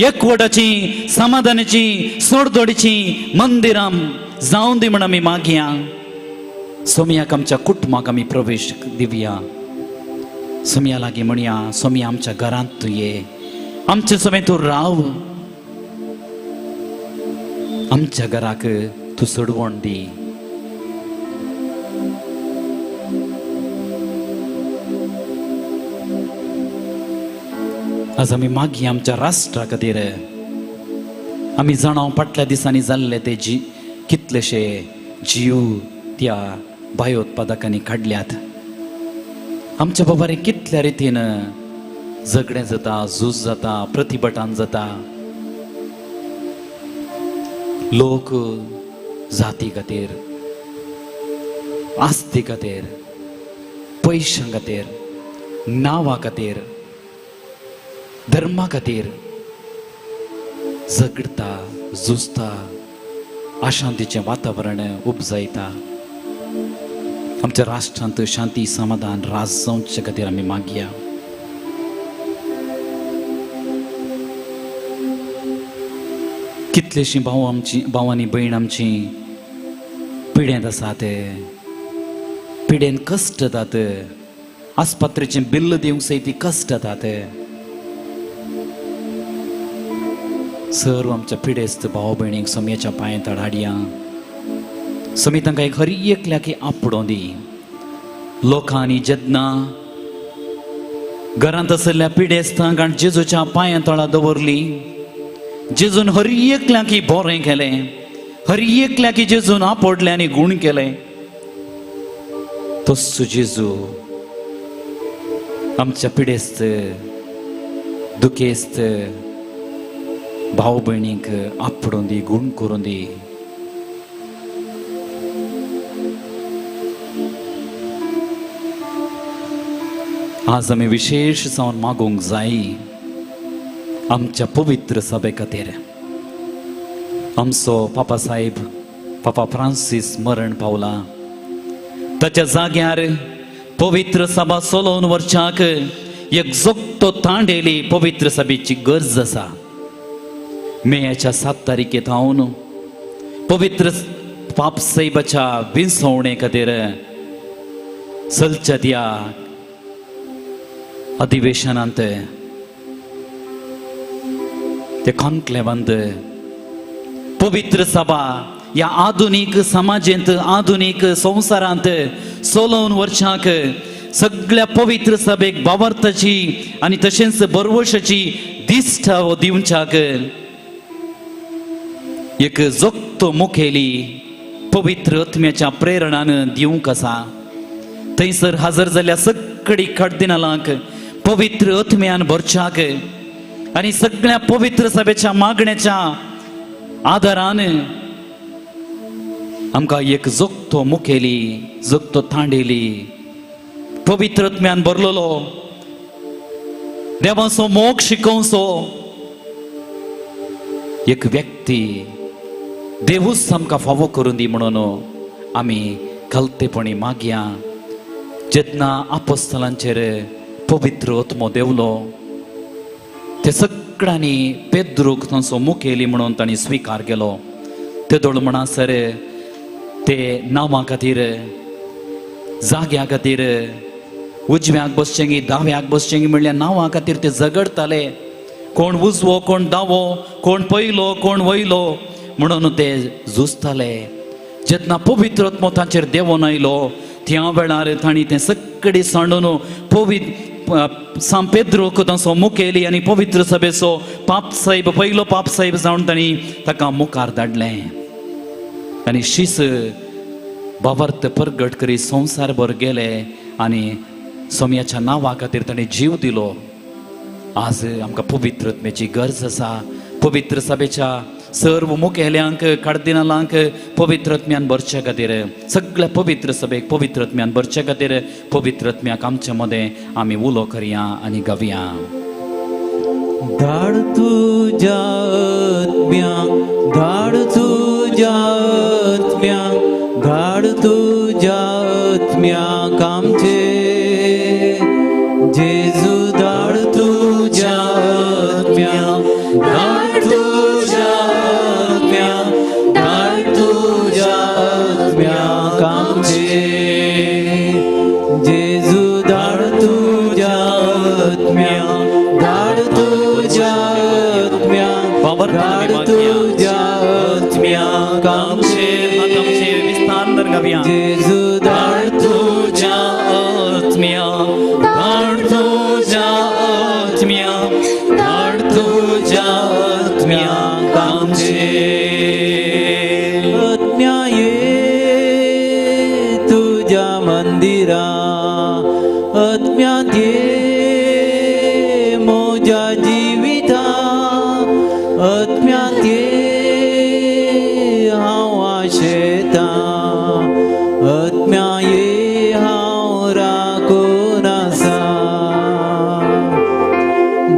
एकवटाची, समाधानाची, सोडदोडीची मंदिरां जावन दी म्हण आमी मागया. सोमयाक आमच्या कुटुंबाक आमी प्रवेश दिवया. सोमया लागीं म्हणया, सोमया आमच्या घरांत तूं ये, आमचे सोमे तूं राव, आमच्या घराक तूं सोडवण दी. आज आमी मागया आमच्या राष्ट्रा खातीर. आमी जाणा फाटल्या दिसांनी जाल्ले ते जी कितलेशे जीव त्या भयोत्पादकांनी काडल्यात. आमच्या बाबारे कितल्या रितीन झगडें जाता, झूज जाता, प्रतिभटान जाता. लोक जाती खातीर, आस्ती खातीर, पयशां खातीर, नांवा खातीर, धर्मा खातीर झगडता, झुजता, अशांतीचें वातावरण उपजायता. आमच्या राष्ट्रांत शांती, समाधान, राज जावचे खातीर आमी मागया. कितलेशीं भाव आमची, भाव आनी भयण आमची पिडेंत आसात, पिडेन कश्ट जातात, आस्पत्रेचें बिल्ल दिवंक सयत ती कश्ट जातात. सर्व आमच्या पिडेस्त भाव भयणींक सोमयेच्या पांय तळ हाडया. समी तांकां एक हर एकल्याक आपडों दी. लोकांनी जेन्ना घरांत आशिल्ल्या पिडेस्तांक आनी जेजूच्या पांयां तळा दवरली, जेजून हर एकल्याक बरें केलें, हर एकल्याक जेजून आपडलें आनी गूण केलें. तस्सो जेजू आमच्या पिडेस्त दुखेस्त भाव भयणीक आपडून दी, गूण करून दी. आज आमी विशेश जावन मागूंक जाय आमच्या पवित्र सभे खातीर. आमचो पापा साहेब पापा फ्रांसीस मरण पावला, ताच्या जाग्यार पवित्र सभा चलोवन व्हरच्याक एक जोगतो तांडेली पवित्र सभेची गरज आसा. मेयाच्या 7 तारखे थावन पवित्र पाप साहेबाच्या विंचवणे खातीर चलच्या त्या अधिवेशनांत ते कॉन्क्लेवांत पवित्र सभा ह्या आधुनीक समाजेंत आधुनीक संवसारांत चलोवन वर्षाक सगळ्या पवित्र सभेक भावार्थाची आनी तशेंच बरवशाची दिश्ट दिवच्याक एक जोगतो मुखेली पवित्र आत्म्याच्या प्रेरणान दिवंक आसा. थंयसर हजर जाल्ल्या सगळी खडदिनालांक पवित्र आत्म्यान भरच्याक आनी सगळ्या पवित्र सभेच्या मागण्याच्या आदारान आमकां एक जोगतो मुखेली, जोगतो तांडेली, पवित्र आत्म्यान भरलेलो, देवाचो मोग शिकोवचो एक व्यक्ती देवूच आमकां फावो करून दी म्हणून आमी कलतेपणी मागया. जेन्ना आपोस्तलांचेर पवित्र आत्मो देवलो ते सगळ्यांनी पेद्रूक तांचो मुखेली म्हणून तांणी स्विकार केलो. तेदोळ म्हणसर ते नांवा खातीर, जाग्या खातीर, उजव्याक बसचें दाव्याक बसचें म्हणल्यार नांवा खातीर ते झगडताले. कोण उजवो कोण दावो, कोण पयलो कोण वयलो म्हणून ते झुजताले. जेन्ना पवित्र आत्मो तांचेर देंवोन आयलो त्या वेळार तांणी तें सगळें सांडून पवित्र सांत पेद्रूक तांचो मुखेली आनी पवित्र सभेचो पाप साहेब, पयलो पाप साहेब जावन तांणी ताका मुखार धाडलें आनी शीस भावार्थ परगट करी संवसारभर गेले आनी सोम्याच्या नांवा खातीर ताणें जीव दिलो. आज आमकां पवित्र आत्म्याची गरज आसा. पवित्र सभेच्या सर्व मुखेल्यांक कार्दिनालांक पवित्र आत्म्यान भरचे खातीर, सगळ्या पवित्र सभेक पवित्र आत्म्यान भरचे खातीर पवित्र आत्म्याक आमचे मदें आमी उलो करया आनी गावया. धाड तुज्या आत्म्याक, धाड तुज्या आत्म्याक, धाड तुज्या आत्म्याक आमचे जेजू, धाड तुज्या आत्म्याक, धाड तुज्या आत्म्याक, धाड तुज्या आत्म्याक आमचे जेजू, धाड तुज्या आत्म्याक, धाड तुज्या आत्म्याक, धाड तुज्या आत्म्याक आमचे जेजू, धाड तुज्या आत्म्याक, धाड तुज्या आत्म्याक, धाड तुज्या आत्म्याक आमचे. आत्म्या ये तुज्या मंदिरा, आत्म्यांत ये म्हज्या जिविता, आत्म्यांत ये हांव आशेता, आत्म्या ये हांव राखून आसा.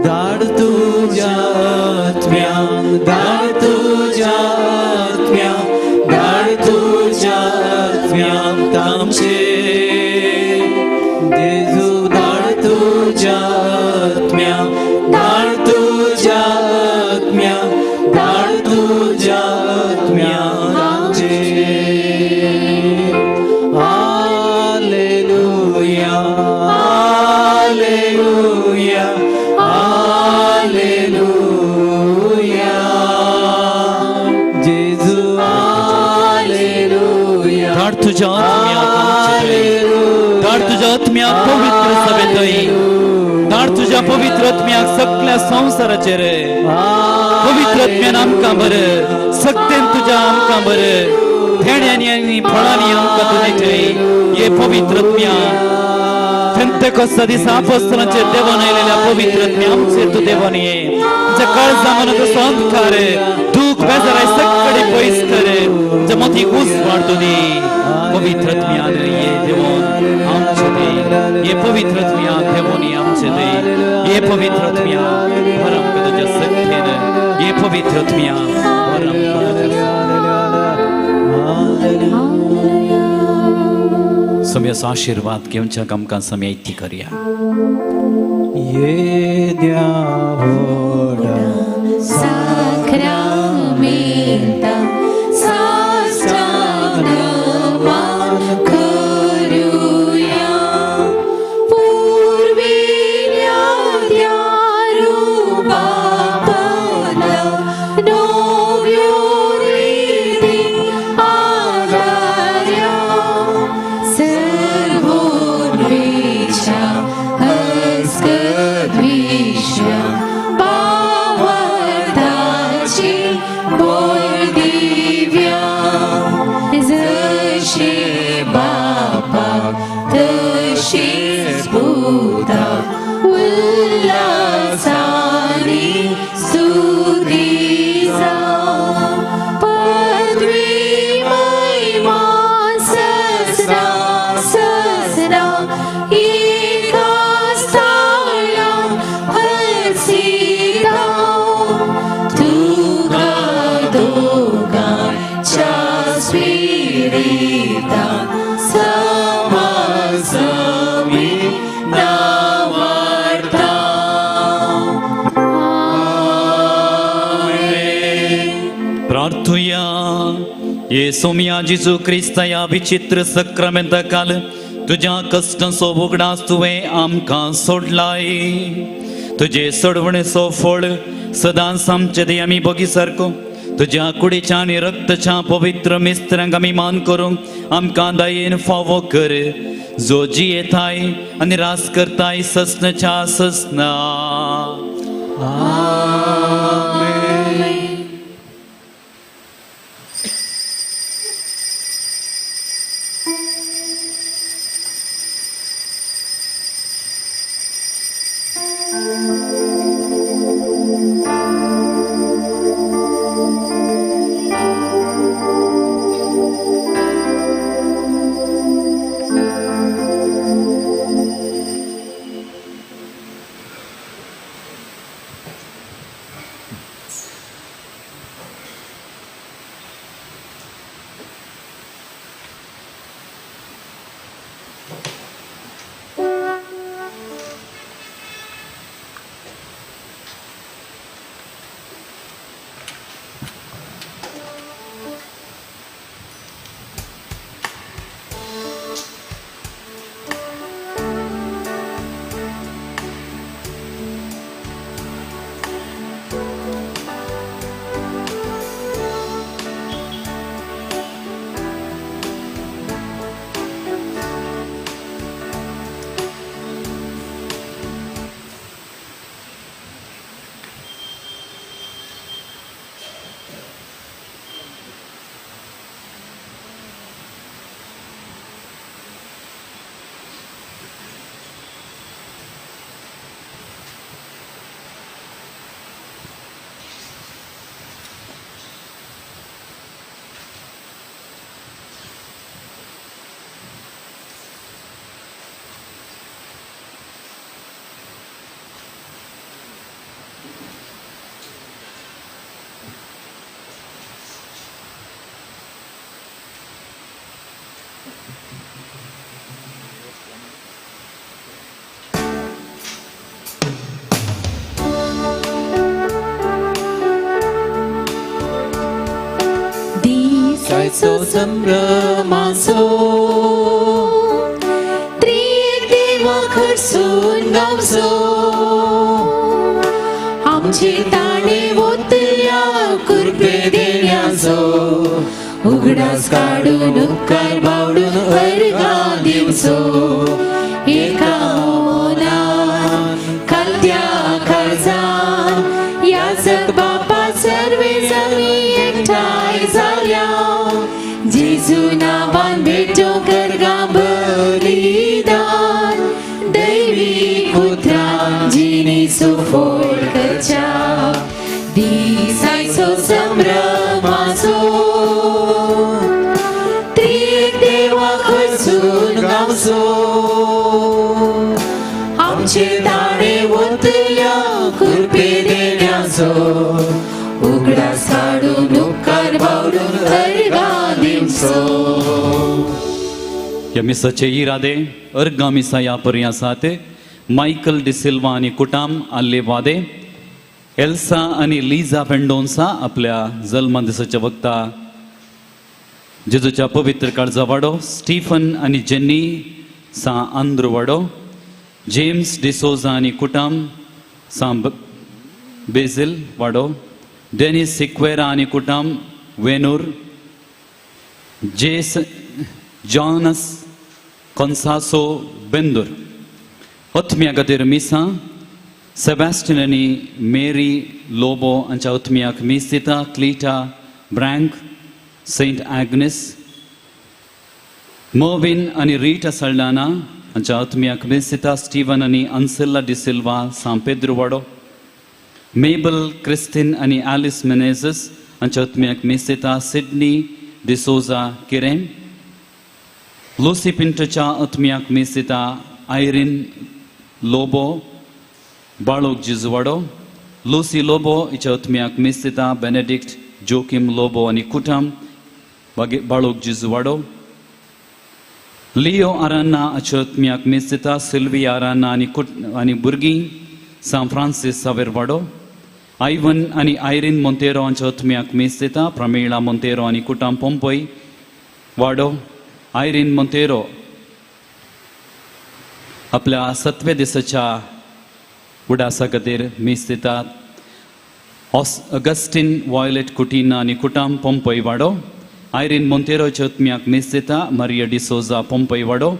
धाड तुज्या आत्म्याक, धाड तुज्या आत्म्याक, धाड तुज्या आत्म्याक आमचे जेजू, धाड तुज्या आत्म्याक, धाड तुज्या आत्म्याक, धाड तुज्या आत्म्याक आमचे. Hallelujah, hallelujah, hallelujah. पवित्र आत्म्याक सगळ्या संवसाराचेर. पवित्र आत्म्यान आमकां बरें, सक्तेन तुज्या आमकां बरें, फेण्यांनी आनी फळांनी आमकां तूं निठय. हे पवित्र आत्म्या, पेंतेकोस्ता दिसा आपोस्तलांचेर देवान आयलेल्या पवित्र आत्म्या आमचेर तूं देवान ये. आमच्या काळजा मनाचो अंधकार, दूख, बेजाराय सगळे पयस कर. आमच्या मतीक उजवाड तूं दी. पवित्र आत्म्यान ये देवान आमचे दे. हे पवित्र आत्म्या देवान ये आमचे दे. हे पवित्र आत्म्या भर आमकां तुज्या सक्तेन. हे पवित्र आत्म्या भर आमकां तुज्या. सम्याचो आशिर्वाद घेवच्याक आमकां सम्या इत्ती करया. येद्या व्हडा साक्रामेंता साष्टांग नमन करूया. पूर्विल्या त्या रूपापदा नव्यो रिती आधार्या. सर्वोन्वेषा अस्कद्विश्वा भावार्थाची बोल दिव्या. जशे बापा तशीच पुता उल्हासानी स्तुती जावं. पदवी महिमा ससना ससना एका स्थाळा हसिता. तुका दोगांच्या स्पिरिता समासमी नावार्ता. प्रार्थुया. ये सोम्या जेजू क्रिस्ता ह्या विचित्र सक्रामेंता काल तुज्या कश्टांचो उगडास तुवें आमकां सोडलाय. तुजे सोडवणेचो फळ सदांच आमचे दे आमी बगी सारको तुज्या कुडीच्या आनी रक्ताच्या पवित्र मिस्त्रांक आमी मान करूंक आमकां दयेन फावो कर, जो जियेताय आनी रास करताय ससनाच्या ससना. दिसाचो संभ्रमाचो त्रिएक देवा खरसून गावचो. आमचे ताणे वोतल्या कृपे देण्याचो उगडास काडून उपकार बावडून अर्घां दिवचो. एका मोनान खालत्या बापा सर्वे जमी एकठांय जाल्या जेजू नांवान भेटो करगा बलिदान दैवी उतरां जिणी सुफोल करच्या दिसायचो संभ्रमाचो त्रिएक देवा खंयसून गावचो आमचे ताणे ओतल्या कृपे देण्याचो उगडास काडून उपकार बावडून अर्गां दिवचो. ह्या मिसाचे इरादे अर्गां मिसा ह्या परी आसात. मायकल डिसिल्वा आनी कुटाम आल्ले वादे, एल्सा आनी लिजा पेंडोन्सा आपल्या जल्मा दिसाच्या वक्ता जेजूच्या पवित्र काळजा वाडो, स्टीफन आनी जेन्नी सां आंद्रू वाडो, जेम्स डिसोजा आनी कुटाम सां बेझील वाडो, डेनिस सिक्वेरा आनी कुटाम वेनूर, जेस जॉनस कोन्सासो बेंदूर. अत्म्या खातीर मिसां सेबॅस्टियन आनी मेरी लोबो हांच्या अत्म्याक मीस दिता. क्लिटा ब्रँक, सेंट आग्नेस, मर्विन आनी रिटा सल्डाना हांच्या आत्म्याक मीस दिता. स्टीवन आनी अन्सिल्ला डिसिल्वा सां पेद्रू वाडो, मेबल क्रिस्तीन आनी आलिस मेनेझस हांच्या आत्म्याक मीस दिता. सिडनी डिसोजा किरेम, लुसी पिंटोच्या आत्म्याक मीस दिता. आयरीन लोबो बाळोक जिजवाडो, लुसी लोबो हिच्या आत्म्याक मीस दिता. बेनेडिक्ट जोकीम लोबो आनी कुटाम बाळोक जिजवाडो, लियो आरान्ना हाच्या आत्म्याक मीस दिता. सिल्वी आरान्ना आनी कुट आनी भुरगीं सां फ्रांसीस सावेर वाडो, आयवन आनी आयरीन मोंतेरो हांच्या आत्म्याक मीस दिता. प्रमिळा मोंतेरो आनी कुटाम पोंपय वाडो, आयरीन मोंतेरो आपल्या सतव्या दिसाच्या उडासा खातीर मीस दितात. अगस्टीन वॉयलेट कुटीना आनी कुटाम पोंपय वाडो, आयरीन मोंतेरोच्या आत्म्याक मीस दिता. मारिया डिसोजा पोंपय वाडो,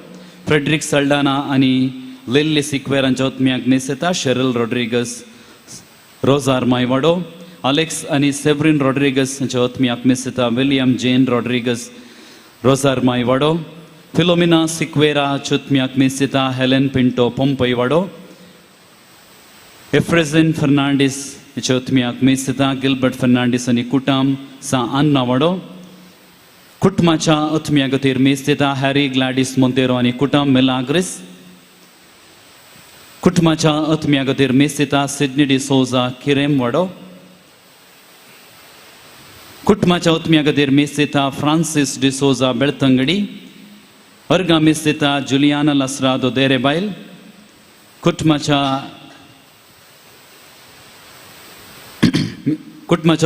फ्रेडरीक सल्डाना आनी लिल्ली सिक्वेर हांच्या आत्म्याक मीस दिता. शेरल रॉड्रिगस रोजार मायवाडो, अलेक्स आनी सेव्रीन रॉड्रिगस हांच्या आत्म्याक मीस दिता. विलियम जेन रॉड्रिगस रोजार मायवाडो, फिलोमिना सिक्वेरा हाच्या आत्म्याक मीस दिता. हेलेन पिंटो पोंपय वाडो, एफ्रेझिन फर्नांडीस हाच्या आत्म्याक मीस दिता. गिलबर्ट फर्नांडीस आनी कुटाम सां आन्ना वाडो, कुटुंबाच्या आत्म्या खातीर मीस दिता. हॅरी ग्लॅडीस मोंतेरो आनी कुटाम मिलाग्रिस, कुटुंबाच्या आत्म्या खातीर मीस दिता. सिडनी डिसोजा किरेम वाडो, कुटुंबाच्या आत्म्या खातीर मीस दिता. फ्रांसीस डिसोजा बेळतंगडी, अर्गां मीस दिता. जुलियाना लासरादो देरेबायल, कुटुंबाच्या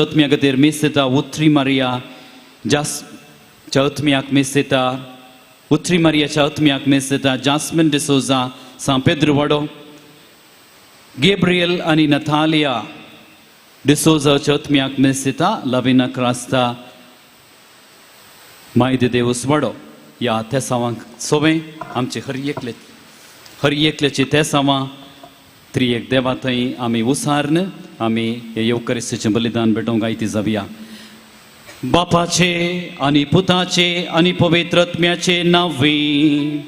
आत्म्या खातीर मीस दिता. उत्री मारिया जास च्या आत्म्याक मीस दिता. उत्री मारियाच्या आत्म्याक मीस दिता. जास्मिन डिसोजा सां पेद्रू वाडो, गेब्रियल आनी नथालिया डिसोजाच्या आत्म्याक मीस दिता. लविना क्रास्ता मायदे देवूस वाडो. ह्या तेसांवांक सोवें आमचे हर एकले हर एकल्याची तेसांवां त्रिएक देवा थंय आमी उसार्न आमी हे येवकरिस्तीचें बलिदान भेटोवंक आयती जावया. बापाचे आनी पुताचे आनी पवित्र आत्म्याचे नांवी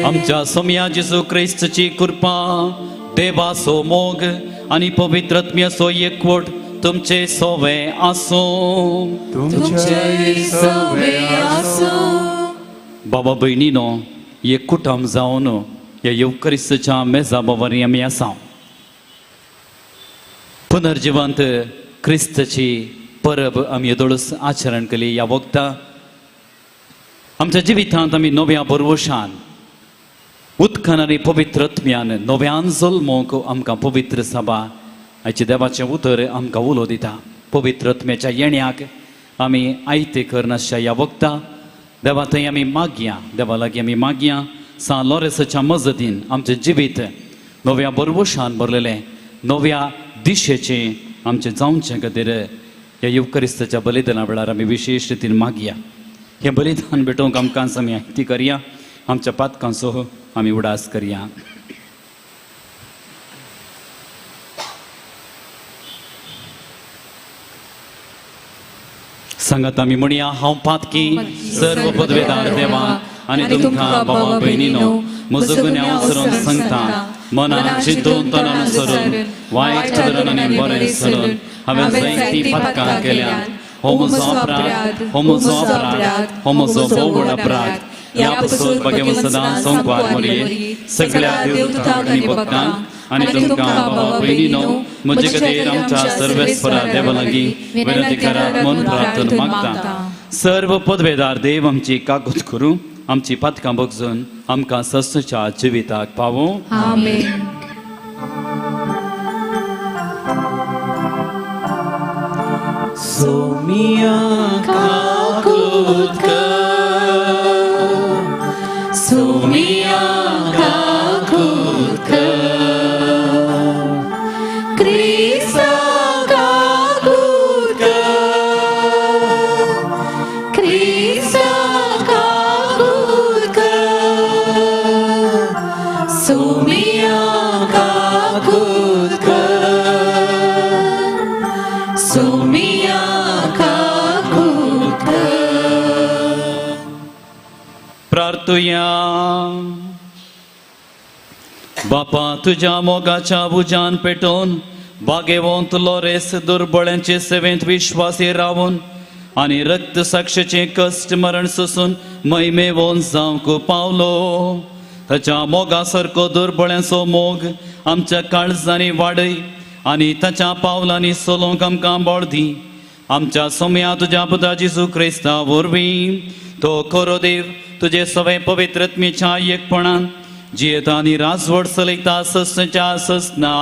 आमच्या सोम्या जेजू क्रिस्तची कृपा, देवाचो मोग आनी पवित्र आत्म्याचो एकवट तुमचे सोवे आसूं. तुमचे सोवे आसूं. बाबा भयणीनो, एक कुटुंब जावन ह्या येवकरिस्तीच्या मेजा बाबांनी आमी आसा. पुनर्जिवंत क्रिस्तची परब आमी येदोळच आचरण केली. ह्या वखदां आमच्या जिवितांत आमी नव्या बरवशान उदकान आनी पवित्र आत्म्यान नव्यान जल्मोंक आमकां पवित्र सभा आयचें देवाचें उतर आमकां उलो दिता. पवित्र आत्म्याच्या येण्याक आमी आयते करनासच्या ह्या वखदां देवा थंय आमी मागया, देवा लागीं आमी मागया. सां लॉरेसाच्या मजतीन आमचें जिवीत नव्या बरवशान भरलेलें नव्या दिशेचें आमचें जावचें खातीर ह्या येवकरिस्ताच्या बलिदाना वेळार आमी विशेश रितीन मागया. हें बलिदान भेटोवंक आमकां आमी आयती करया. आमच्या पातकांचो आमी उडास करया. सांगात आमी म्हणया, हांव पातकी सर्व पदवेदार देवा आनी तुमकां भावा भयणीनो म्हजो गुन्यांव सरून सांगता, मनान चिंतून तनान सरून वायट करून आनी बरें सरून हांवें जायतीं पातकां केल्या. हो म्हजो अपराध, हो म्हजो अपराध, हो म्हजो भोव व्हड अपराध. ह्या पसून भाग्यवंत सदां संकवार मरये सगळ्या देवदूतांक आनी भक्तांक आनी तुमकां भावा भयणीनो म्हजे खातीर आमच्या सर्वेस्परा देवा लागीं विनंती करात म्हूण प्रार्थना मागता. सर्व पदवेदार देव आमची कागद करूं, आमची पातकां बगजून आमकां सस्तेच्या जिविताक पावूं. आमेन. सोमिया काकूत कर, सोमिया काकूत कर, क्रिस्ता काकूत कर, क्रिस्ता काकूत कर, सोमिया काकूत कर, सोमिया काकूत कर. प्रार्थुया. बापा, तुज्या मोगाच्या उज्यान पेटोवन बागेवंत लोरेस दुर्बळ्यांचे सेवेंत विश्वासी रावून आनी रक्त साक्षेचे कश्ट मरण सोसून महिमेवोन जावंक पावलो. ताच्या मोगा सारको दुर्बळ्यांचो मोग आमच्या काळजांनी वाडय आनी ताच्या पावलांनी चलोवंक आमकां बळ दी. आमच्या सोम्या तुज्या पुता जेजू क्रिस्ता वरवीं तो खरो देव तुजे सवे पवित्रत्मेच्या एकपणान जियेता आनी राजवट चलयता ससच्या ससना.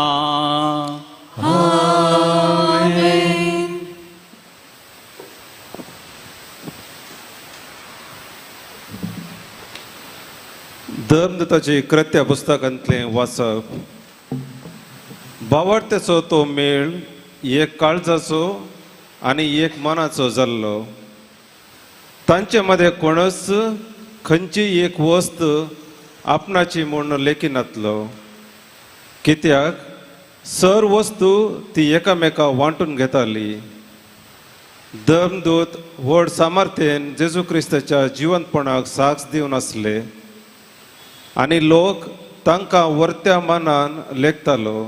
धर्मदूताची कृत्या पुस्तकांतलें वाचप. भावार्थेचो तो मेळ एक काळजाचो आनी एक मनाचो जाल्लो. तांचे मदें कोणच खंयची एक वस्त आपणाची म्हूण लेखिनातलो, कित्याक सर वस्तू ती एकामेका वांटून घेताली. धर्मदूत व्हड सामर्थ्येन जेजू क्रिस्ताच्या जिवंतपणाक साक्ष दिवन आसले आनी लोक तांकां वर्त्या मानान लेखतालो.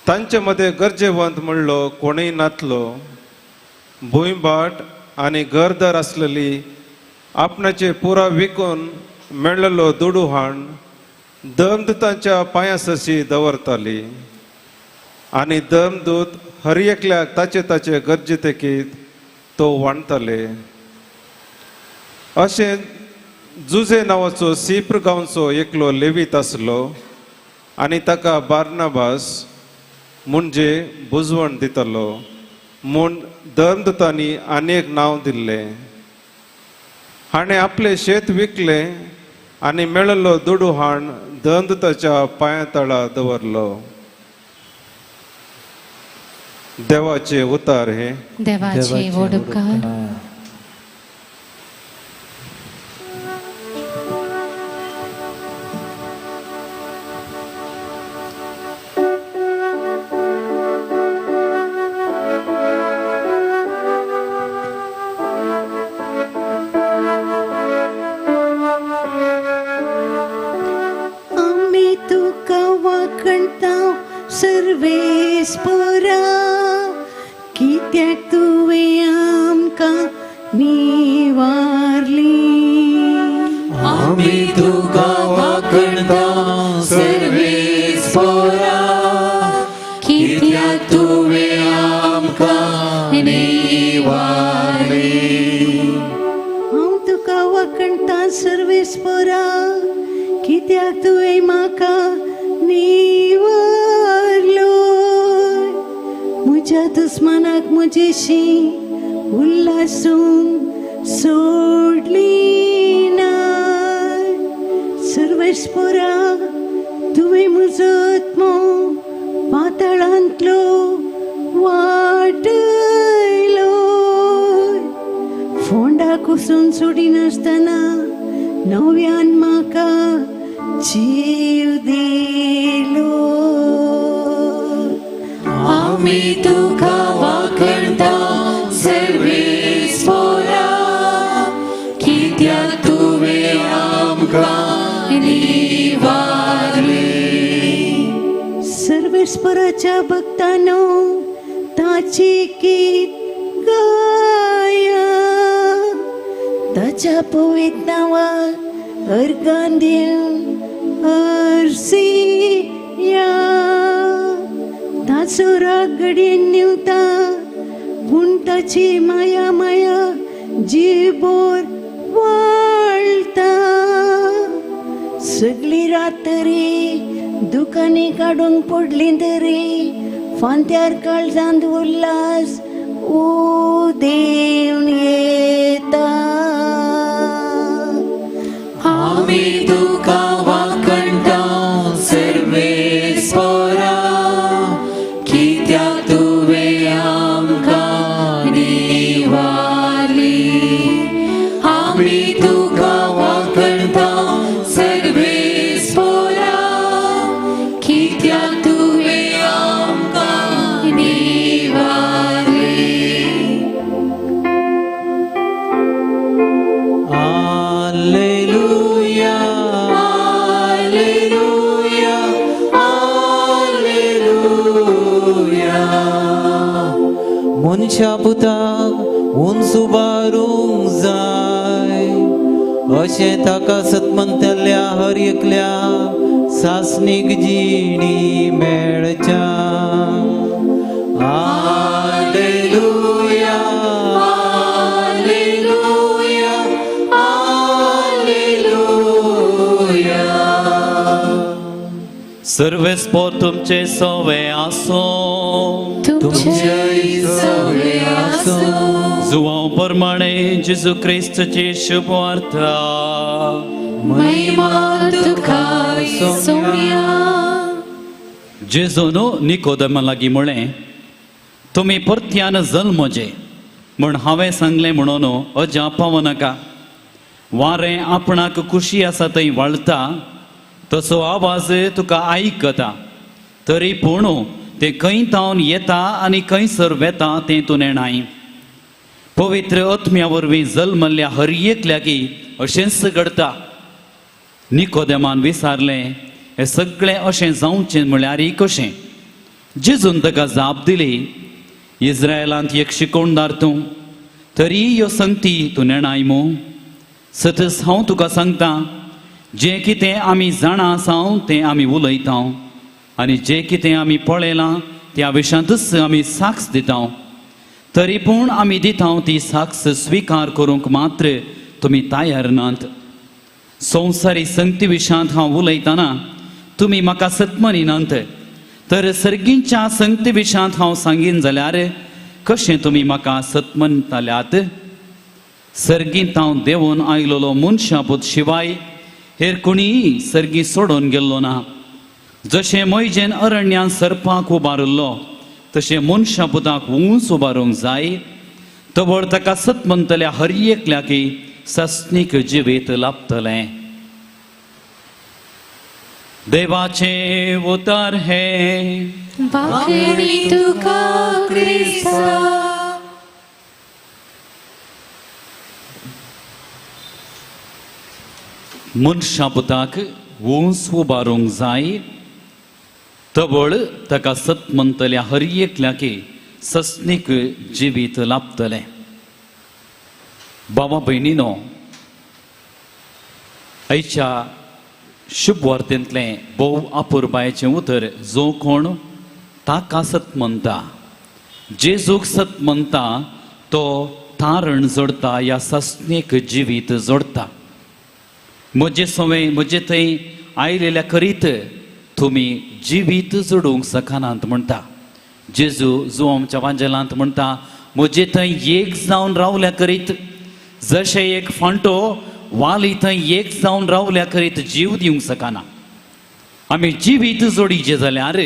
तांचे मदें गरजेवंत म्हणलो कोणूय नातलो. भूंयभाट आनी घरदार आसलेली आपणाचे पुरा विकून मेळ्ळलो दुडू हाण धर्मदूतांच्या पांयां सरशी दवरताली आनी धर्मदूत हर एकल्याक ताचे ताचे गरजे तेकीत तो वांटताले. अशें जुजे नांवाचो सिप्र गांवचो एकलो लेवीत आसलो आनी ताका बार्नाबास म्हणजे बुजवण दितालो म्हूण धर्मदूतांनी आनी एक नांव दिल्लें. हाणें आपलें शेत विकलें आनी मेळिल्लो दुडू हाण धर्मदूताच्या पांया तळा दवरलो. देवाचे उतार हे. देवाचे व्हड उपकार. आमी तुका वाखणता सर्वेस्परा, कित्याक तुवें आमकां निवारली. आमी तुका वाखणता सर्वेस्परा, कित्याक तुवें आमकां निवारली. हांव तुका वाखणता सर्वेस्परा, कित्याक तुवें म्हाका निवारलो. म्हज्या दुस्मानाक म्हजेशी उल्हासूंक सोडली ना. सर्वेस्परा, तुवें म्हजो आत्मो पातळांतलो वाटयलो. फोंडा कुसून सोडिनासतना नव्यान म्हाका जीव दिलो. आमी तुका वाखणता सर्वेस्परा, सर्वेस्पोरा, कित्याक तुवें आमकां निवारले. सर्वेस्पराच्या भक्तांनो ताची गीत गाया, ताच्या पवित्र नांवाक अर्गां दिवन अर्सिया. ताचो राग घडयेन न्हिवता, पूण ताची माया माया जिबोर वाळटा. सगळी रात तरी दुकानी काडूंक पडली तरी फांत्यार काळजांत उल्हास उदेवन येता. आमी तुका वाखणटा सर्वेस्पोरा, कित्याक तुवें आमकां निवारले. आमी तुका वाखणटा सर्वेस्पोरा, कित्याक तुवें आमकां निवारले. Alleluia, Alleluia, Alleluia. मनशा पुताक उंच उबारूंक जाय अशें ताका सतमंतल्या हर एकल्या सासणीक जिणी मेळच्या. Alleluia, Alleluia, Alleluia. सर्वेस्पोर तुमचे सवे आसूं. तुमचे सवे आसूं. जुवांव प्रमाणे जेजू क्रिस्तची शुभवार्ता. महिमा तुका सोम्या. जेजून निकोदमा लागीं म्हळें, तुमी परत्यान जल्मजे म्हण हांवें सांगलें म्हणून अजाप पावो नाका. वारें आपणाक खुशी आसा थंय वाळटा, तसो आवाज तुका आयकता, तरी पूण तें खंय तावन येता आनी खंयसर वेता तें तूं नेणाय. पवित्र आत्म्या वरवीं जल्मल्ल्या हर एकल्याकी अशेंच घडटा. निकोदेमान विचारलें, हें सगळें अशें जावचें म्हळ्यार कशें? जेजून ताका जाप दिली, इस्रायलांत एक शिकोवणदार तूं, तरी ह्यो संगती तूं नेणाय मू? सतच हांव तुका सांगता, जें कितें आमी जाणा आसाव तें आमी उलयता, आनी जें कितें आमी पळयलां त्या विशांतूच आमी साक्ष दिता, तरी पूण आमी दिता ती साक्ष स्विकार करूंक मात्र तुमी तयार नात. संवसारी संगती विशांत हांव उलयतना तुमी म्हाका सतमनीनात, तर सर्गींच्या संगती विशांत हांव सांगीन जाल्यार कशें तुमी म्हाका सतमनताल्यात? सर्गींत हांव देंवून आयलोलो मनशापूत शिवाय हेर कोणीय सर्गी सोडून गेल्लो ना. जशें मोयजेन अरण्यान सर्पाक उबारिल्लो तशें मनशापुताक उंच उबारूंक जाय, तवळ ताका सतमंतल्या हर एकल्याकी सस्नीक जिवीत लाभतलें. देवाचें उतर हें. वाखणी तुका क्रिस्ता. मनशापुताक उंच उबारूंक जाय, तवळ ताका सतमंतल्या हर एकल्याकी सस्नीक जिवीत लाभतलें. बाबा भयणीनो, आयच्या शुभवार्तेंतलें भोव अपुरबायेचें उतर, जो कोण ताका सत म्हणटा, जेजूक सत म्हणटा, तो तारण जोडटा या सस्नीक जिवीत जोडटा. म्हजे सवंय म्हजे थंय आयलेल्या करीत तुमी जिवीत जोडूंक शकनात म्हणटा जेजू. जो आमच्या वांजेलांत म्हणटा, म्हजे थंय एक जावन रावल्या करीत, जशें एक फांटो वाली थंय एक जावन रावल्या करीत जीव दिवंक शकना. आमी जिवीत जोडीचें जाल्यार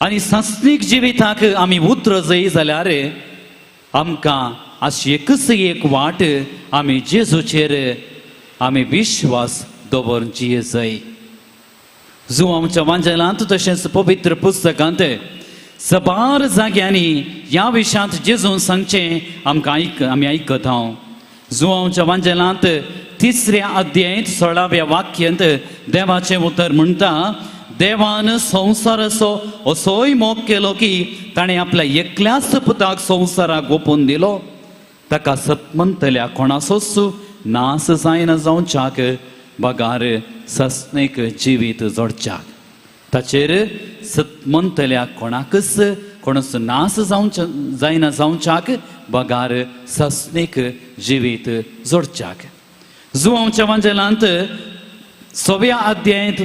आनी सांसणीक जिविताक आमी उतर जय जाल्यार आमकां अशी एकच एक वाट, आमी जेजूचेर आमी विश्वास दवरची जाय. जो आमच्या वांजेलांत तशेंच पवित्र पुस्तकांत सबार जाग्यांनी ह्या विशयांत जेजून सांगचें आमकां आमी आयकत हांव. जुवांवच्या वांजेलांत 3ऱ्या अध्यायांत 16व्या वाक्यांत देवाचें उतर म्हणटा, देवान संवसाराचो असोय मोग केलो की ताणें आपल्या एकल्याच पुताक संवसाराक ओपून दिलो, ताका सतमंतल्या कोणाचोच नास जायना जावच्याक बगार सस्नेक जिवीत जोडच्याक. ताचेर सतमंतल्या कोणाकच कोणाचो नास जावच्या जायना जावच्याक बगार सस्नेक जिवीत जोडच्याक. जुवांवच्या वांजेलांत 6व्या अध्यायांत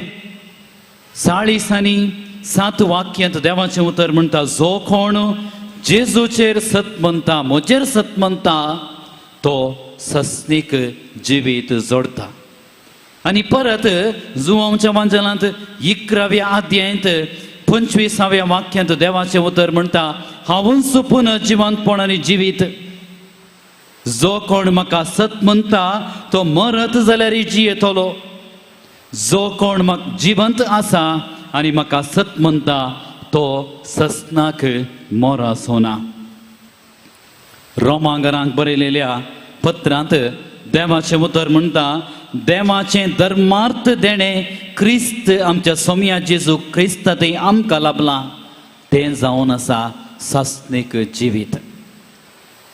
40 आनी 7 वाक्यांत देवाचें उतर म्हणटा, जो कोण जेजूचेर सत म्हणटा, म्हजेर सत म्हणटा, तो सस्नीक जिवीत जोडटा. आनी परत जुवांवच्या वांजेलांत 11व्या अध्यायांत 25व्या वाक्यांत देवाचें उतर म्हणटा, हांवूच पुनः जिवंतपण आनी जिवीत, जो कोण म्हाका सत म्हणटा तो मरत जाल्यार जियेतलो, जो कोण म्हाका जिवंत आसा आनी म्हाका सत म्हणटा तो ससनाक मोरासो ना. रोमांगरांक बरयलेल्या पत्रांत देवाचें उतर म्हणटा, देवाचें धर्मार्थ देणें क्रिस्त आमच्या सोम्या जेजू क्रिस्त थंय आमकां लाभलां, तें जावन आसा सासणीक जिवीत.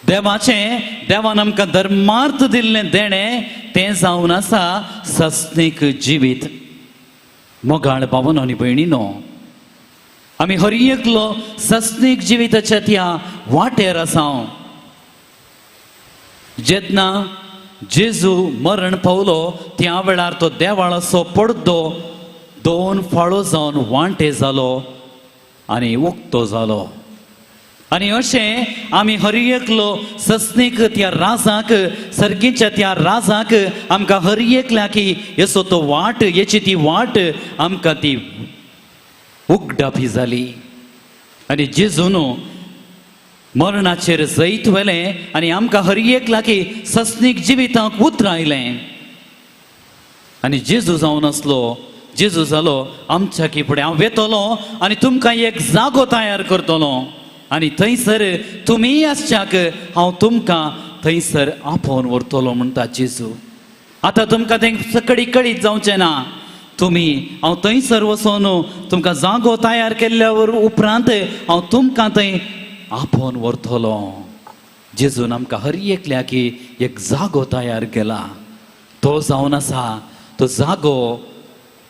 देवाचें देवान आमकां धर्मार्थ दिल्लें देणें तें जावन आसा सासणीक जिवीत. मोगाळ भावनो आनी भयणीनो, आमी हर एकलो सासणीक जिविताच्या त्या वाटेर आसा. जेन्ना जेजू मरण पावलो त्या वेळार तो देवाळाचो पडदो 2 फाळो जावन वांटे जालो आनी उक्तो जालो. आनी अशें आमी हर एकलो सस्नीक त्या राजाक, सर्गीच्या त्या राजाक आमकां हर एकल्याक येसो तो वाट, येची ती वाट आमकां ती उगडापी जाली. आनी जेजून मरणाचेर जैत व्हेलें आनी आमकां हर एकल्याक सस्नीक जिविताक उतरायलें. आनी जेजू जावन आसलो, जेजू जालो आमच्या की फुडें हांव वेतलो आनी तुमकां एक जागो तयार करतलो आनी थंयसर तुमी आसच्याक हांव तुमकां थंयसर आपोवन व्हरतलो म्हणटा जेजू. आतां तुमकां तें सकडी कळीत जावचें ना, तुमी हांव थंयसर वचोन तुमकां जागो तयार केल्ल्या उपरांत हांव तुमकां थंय आपोवन व्हरतलो. जेजून आमकां हर एकल्याक एक जागो तयार केला, तो जावन आसा तो जागो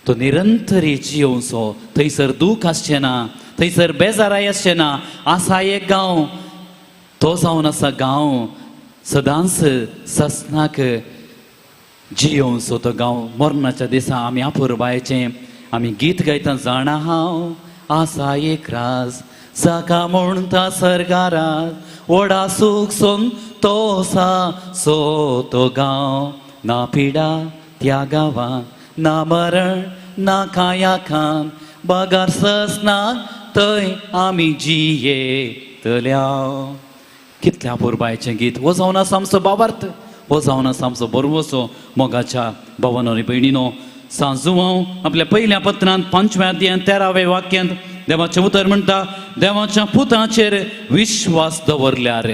तो निरंतरी जियोवचो. थंयसर दूख आसचें ना, थंयसर बेजाराय आसचें ना. आसा एक गांव, तो जावन आसा गांव सदांच ससनाक जियोवचो तो गांव. मरणाच्या दिसा आमी आपुरबायचें आमी गीत गायता, जाणा हांव आसा एक राज जाका म्हणटा सरकारात, व्हडा सूख संतोसा सो तो गांव, ना पिडा त्या गांवांत, ना मरण ना काया खान, बगर ससनाक थंय आमी जियेतल्या. कितल्या पुरबायचें गीत. हो जावन आसा आमचो बाबार्थ, हो जावन आसा आमचो बरवसो. मोगाच्या भावानो आनी भयणीनो, सांजुवांव आपल्या पयल्या पत्रांत 5व्या अध्यायांत 13व्या वाक्यांत देवाचें उतर म्हणटा, देवाच्या पुताचेर विश्वास दवरल्यार,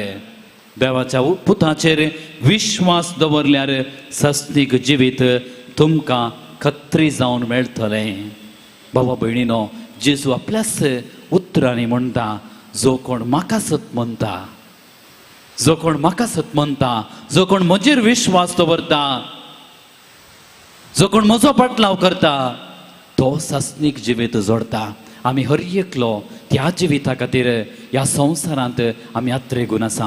देवाच्या पुताचेर विश्वास दवरल्यार सस्नीक जिवीत तुमकां खत्री जावन मेळटलें. बाबा भयणीनो, जेजू आपल्याच उतरांनी म्हणटा, जो कोण म्हाका सत म्हणटा, जो कोण म्हाका सत म्हणटा, जो कोण म्हजेर विश्वास दवरता, जो कोण म्हजो पाटलाव करता, तो सासणीक जिवीत जोडटा. आमी हर एकलो त्या जिविता खातीर ह्या संवसारांत आमी आत्रेगून आसा.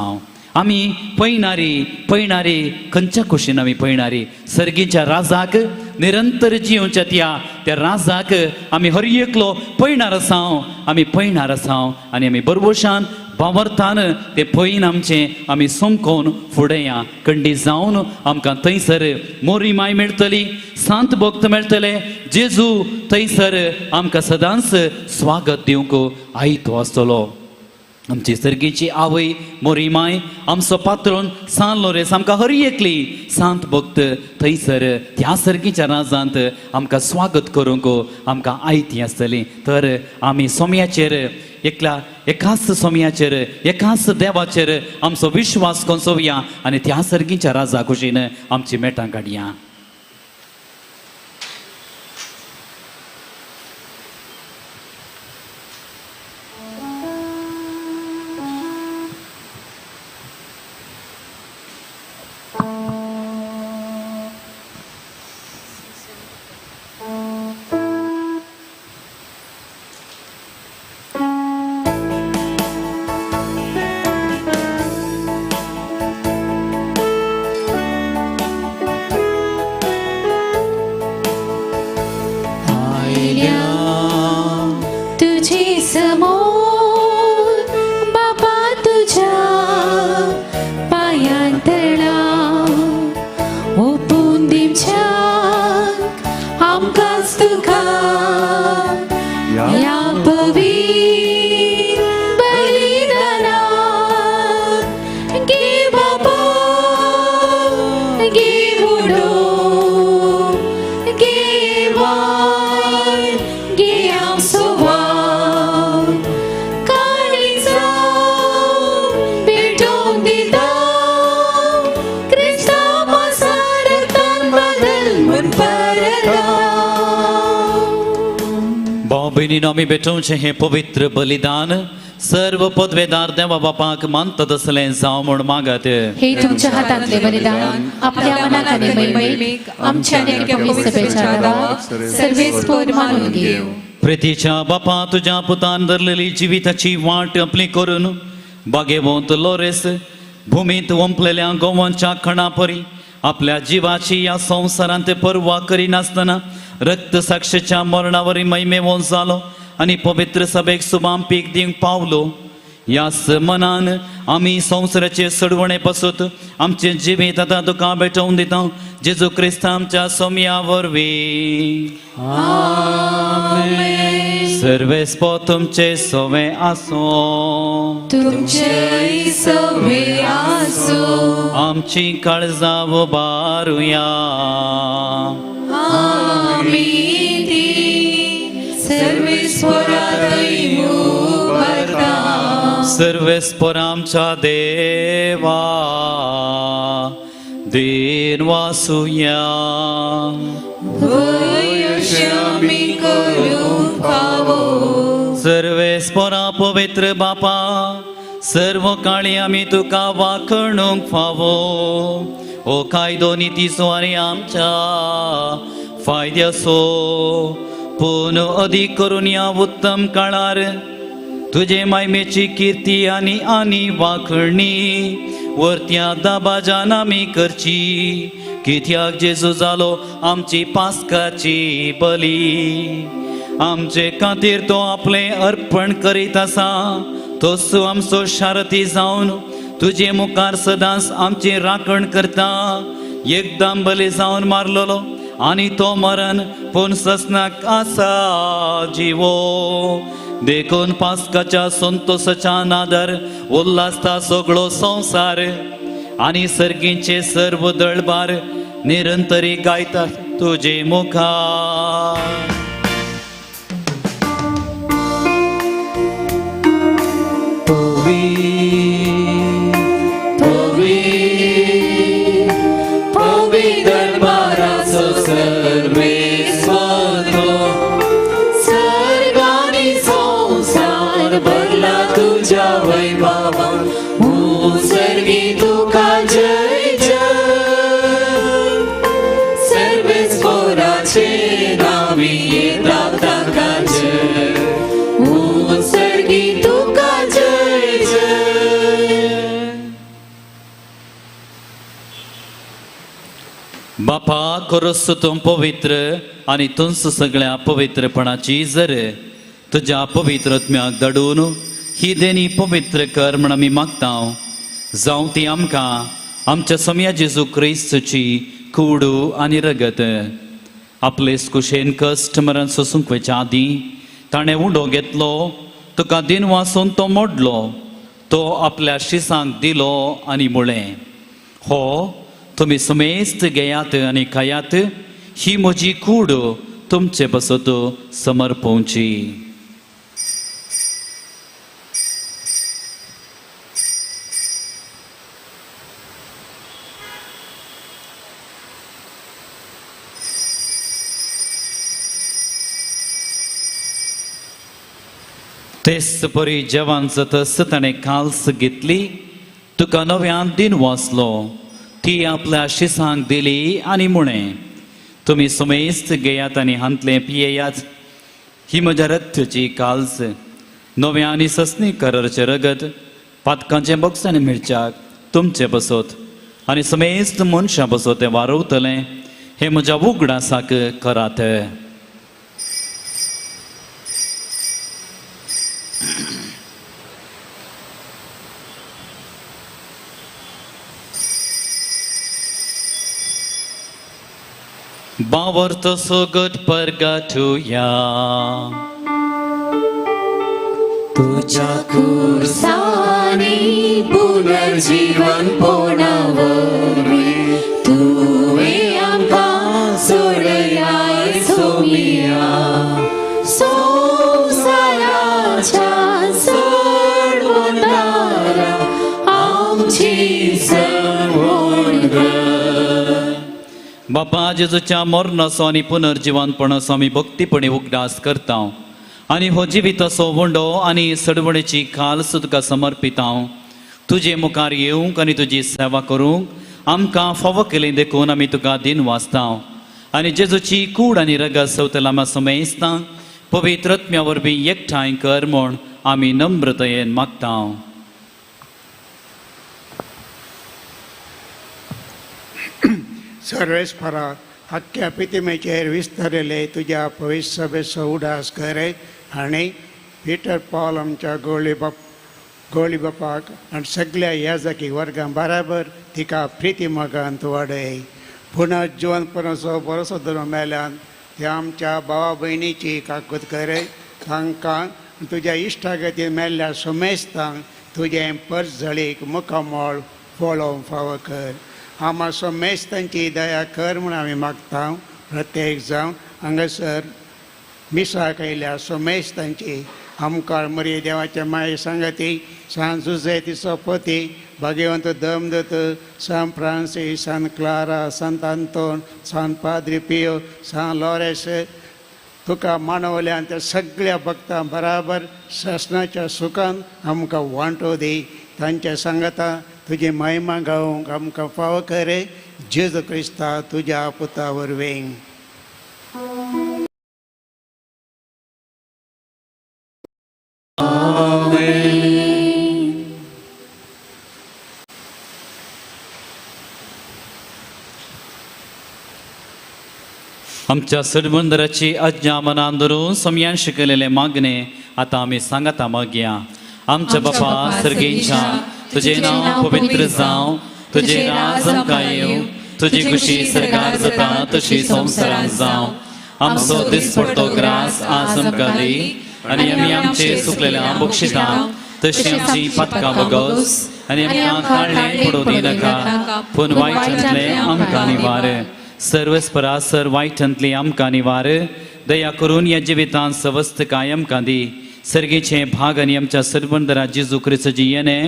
आमी पयणारी पयणारी खंयच्या कुशीन आमी पयणारी सर्गीच्या राजाक निरंतर जियोवच्या त्या त्या राजाक आमी हर एकलो पयणार आसा. आमी पयणार आसा आनी आमी बरबोशान बावरतान ते पयन आमचें आमी सोमकोवन फुडें या कंडी जावन आमकां थंयसर मोरी माय मेळटली, सांत भक्त मेळटले. जेजू थंयसर आमकां सदांच स्वागत दिवंक आयतो आसतलो. आमची सर्गीची आवय मोरी माय, आमचो पात्रोन सान लोरेस आमकां हर एकली सांत भक्त थंयसर त्या सर्गीच्या राजांत आमकां स्वागत करूंक आमकां आयती आसतली. तर आमी सोम्याचेर एकल्या एकाच सोमयाचेर एकाच देवाचेर आमचो विश्वास कोसोवया आनी त्या सर्गीच्या राजा कुशीन आमची मेटां काडया. तुझे समोर बापा तुझ्या पायांतळा ओपून दिवच्याक आमकांच तुका ह्या पवित्र बलिदानाक घे बापा घे उडो घे वाय घे आमचो वाव काळीजा पेटोवन दिता क्रिस्तांव रक्तान बदल म्हूण परता. भाव भयणीनो आमी भेटोवचें हें पवित्र बलिदान सर्व पदवेदार देवा बापाक मानता तसलें जावं म्हूण मागात. हे तुमच्या हातांतले बलिदान आपल्या मनाक आनी महिमेक आमच्या आनी पवित्र सभेच्या नांवाक सर्वेस्पर मानून घेवं. प्रितीच्या बापा तुज्या पुतान धरलेली जिविताची वाट आपली करून बागेवंत लोरेस भुमींत वंपलेल्या गोवांच्या खणापरी आपल्या जिवाची ह्या संवसारांत पर्वा करिनासतना रक्त साक्षीच्या मरणावरी महिमेवंत जालो आनी पवित्र सभेक सुबाम पीक दिवंक पावलो. ह्याच मनान आमी संवसाराचे सडवणे पासत आमचें जिवीत आतां तुका भेटोवन दिता जेजू क्रिस्त आमच्या सोमया वरवीं. सर्वेस्पो तुमचे सोवे आसूं. तुमचे सवे आसूं. आमची काळजां उबारुया. आमी ती सर्वेस्परातय उबारता. सर्वेस्पर आमच्या देवा देन वासुया. भंय अशें आमी करूंक फावो. सर्वेस्परा पवित्र बापा सर्व काळी आमी तुका वाखणूंक फावो. ओ कायदो नितीचो आनी आमच्या फायद्याचो पूण अदीक करून ह्या उत्तम काळार तुजे मायमेची किर्ती आनी आनी वाखणी वरत्या दाबाजान आमी करची. कित्याक जेजू जालो आमची पास्काची बली. आमचे खातीर तो आपलें अर्पण करीत आसा तोच आमचो शारती जावन तुजे मुखार सदांच आमची राखण करता. एकदम बली जावन मारलेलो आनी तो मरण पूण ससनाक आसा जिवो. देखून पास्काच्या संतोसाच्या नादर उल्हासता सगळो संवसार आनी सर्गींचे सर्व दळबार निरंतरी गायतात तुजे मुखार. दरबाराचो सर्वेस्पर सर्गानी संसार भरला तुझ्या वैभवान. सर्गी तुका जय जय सर्वेस्पराचे नावी येता ताका जय. सर्गी तुका जय जय. बापा खरोच तूं पवित्र आनी तूंच सगळ्या पवित्रपणाची जर तुज्या पवित्र आत्म्याक धाडून ही देणी पवित्र कर म्हण आमी मागता. जावं ती आमकां आमच्या सोम्या जेजू क्रिस्तची कुडू आनी रगत. आपले कुशेन कश्ट मरण सोसूंक वयच्या आदीं ताणें उडो घेतलो तुका दिन वासून तो मोडलो तो आपल्या शिसांक दिलो आनी म्हळें हो तुमी समेस्त घेयात आनी खायात ही म्हजी कूड तुमचे पासत समर्पोवची. तेच परी जेवण जातच ताणें काल्स घेतली, तुका नव्यान दिन वाचलो, ती आपल्या शिसांक दिली आनी म्हळें, तुमी समेस्त घेयात आनी हांतलें पियेयात, ही म्हज्या रथ्याची काल्स, नव्या आनी ससनी करारचें रगत, पातकांचें बक्षाण मेळच्याक तुमचें बसत आनी समेस्त मनशां बसत तें वारवतलें, हें म्हज्या उगडासाक करात. बावर्त सोगट परगटुया तुझ्या खुर्सानी पुनर्जीवन पोणावरवी तुवें आमकां सोडयाय सोमिया संवसाराच्या सोडवणारा आमची सरवण कर. बापा जेजूच्या मरणाचो आनी पुनर्जिवनपणाचो आमी भक्तीपणी उगडास करता आनी हो जिविताचो वंडो आनी सडवणेची खालस तुका समर्पिता. तुजे मुखार येवंक आनी तुजी सेवा करूंक आमकां फावो केली देखून आमी तुका दिन वाचता आनी जेजूची कूड आनी रगत सवतला आमी समेस्ता पवित्र आत्म्या वरवीं एकठांय कर म्हूण आमी नम्रतयेन मागता. सर्वेस्परा आख्ख्या पितिमेचेर विस्तारलेले तुज्या पवित्र सभेचो उडास कर आनी पिटर पॉल आमच्या गोळी बापाक आनी सगळ्या याजकी वर्गां बराबर तिका प्रिती मोगान वाडय. पुनः जिवनपणाचो बरोसो धर्म मेल्यान त्या आमच्या भावा भयणीची काकूत कर, तांकां तुज्या इश्टागतीन मेल्ल्या सुमेस्तांक तुजें परजळीक मुखामळ पळोवंक फावो कर. आमा समेस्तांची दया कर म्हूण आमी मागता. प्रत्येक जावन हांगासर मिसाक आयल्या समेस्तांची आमकां मरी देवाच्या माये सांगाती सान जुझे तिचो पती भाग्यवंत दमदत San Francis San Clara Sant Anton San Padre Pio San Lawrence तुका मानवल्यान त्या सगळ्या भक्तां बराबर सासणाच्या सुखान आमकां वांटो दी. तांच्या सांगाता तुजी महिमा गावंक आमकां फावो करे जेजू क्रिस्ता तुज्या पुता वरवीं. आमच्या सरबंदराची आज्ञा मनान धरून समयान शिकयलेले मागणे आतां आमी सांगाता मागया. आमच्या बापा सर्गेच्या, तुजें नांव पवित्र जावं, तुजें राज आमकां येवं, तुजी खुशी सरकार जाता तशी संवसारांत जावं. आमचो दिसपडतो ग्रास आज आमकां दी आनी आमी आमचे सुकलेल्या बक्षिता तशी आमची पातकां बगस आनी आमकां काडलें पडूं दिनाका, पूण वायटांतलें आमकां निवार. सर्वस्परा सर वायटांतली आमकां निवार. दया करून ह्या जिवितांत सवस्त कांय आमकां दी. सर्गेचे भाग आनी आमच्या सरबंदरा जेजू क्रिस्ताची येणे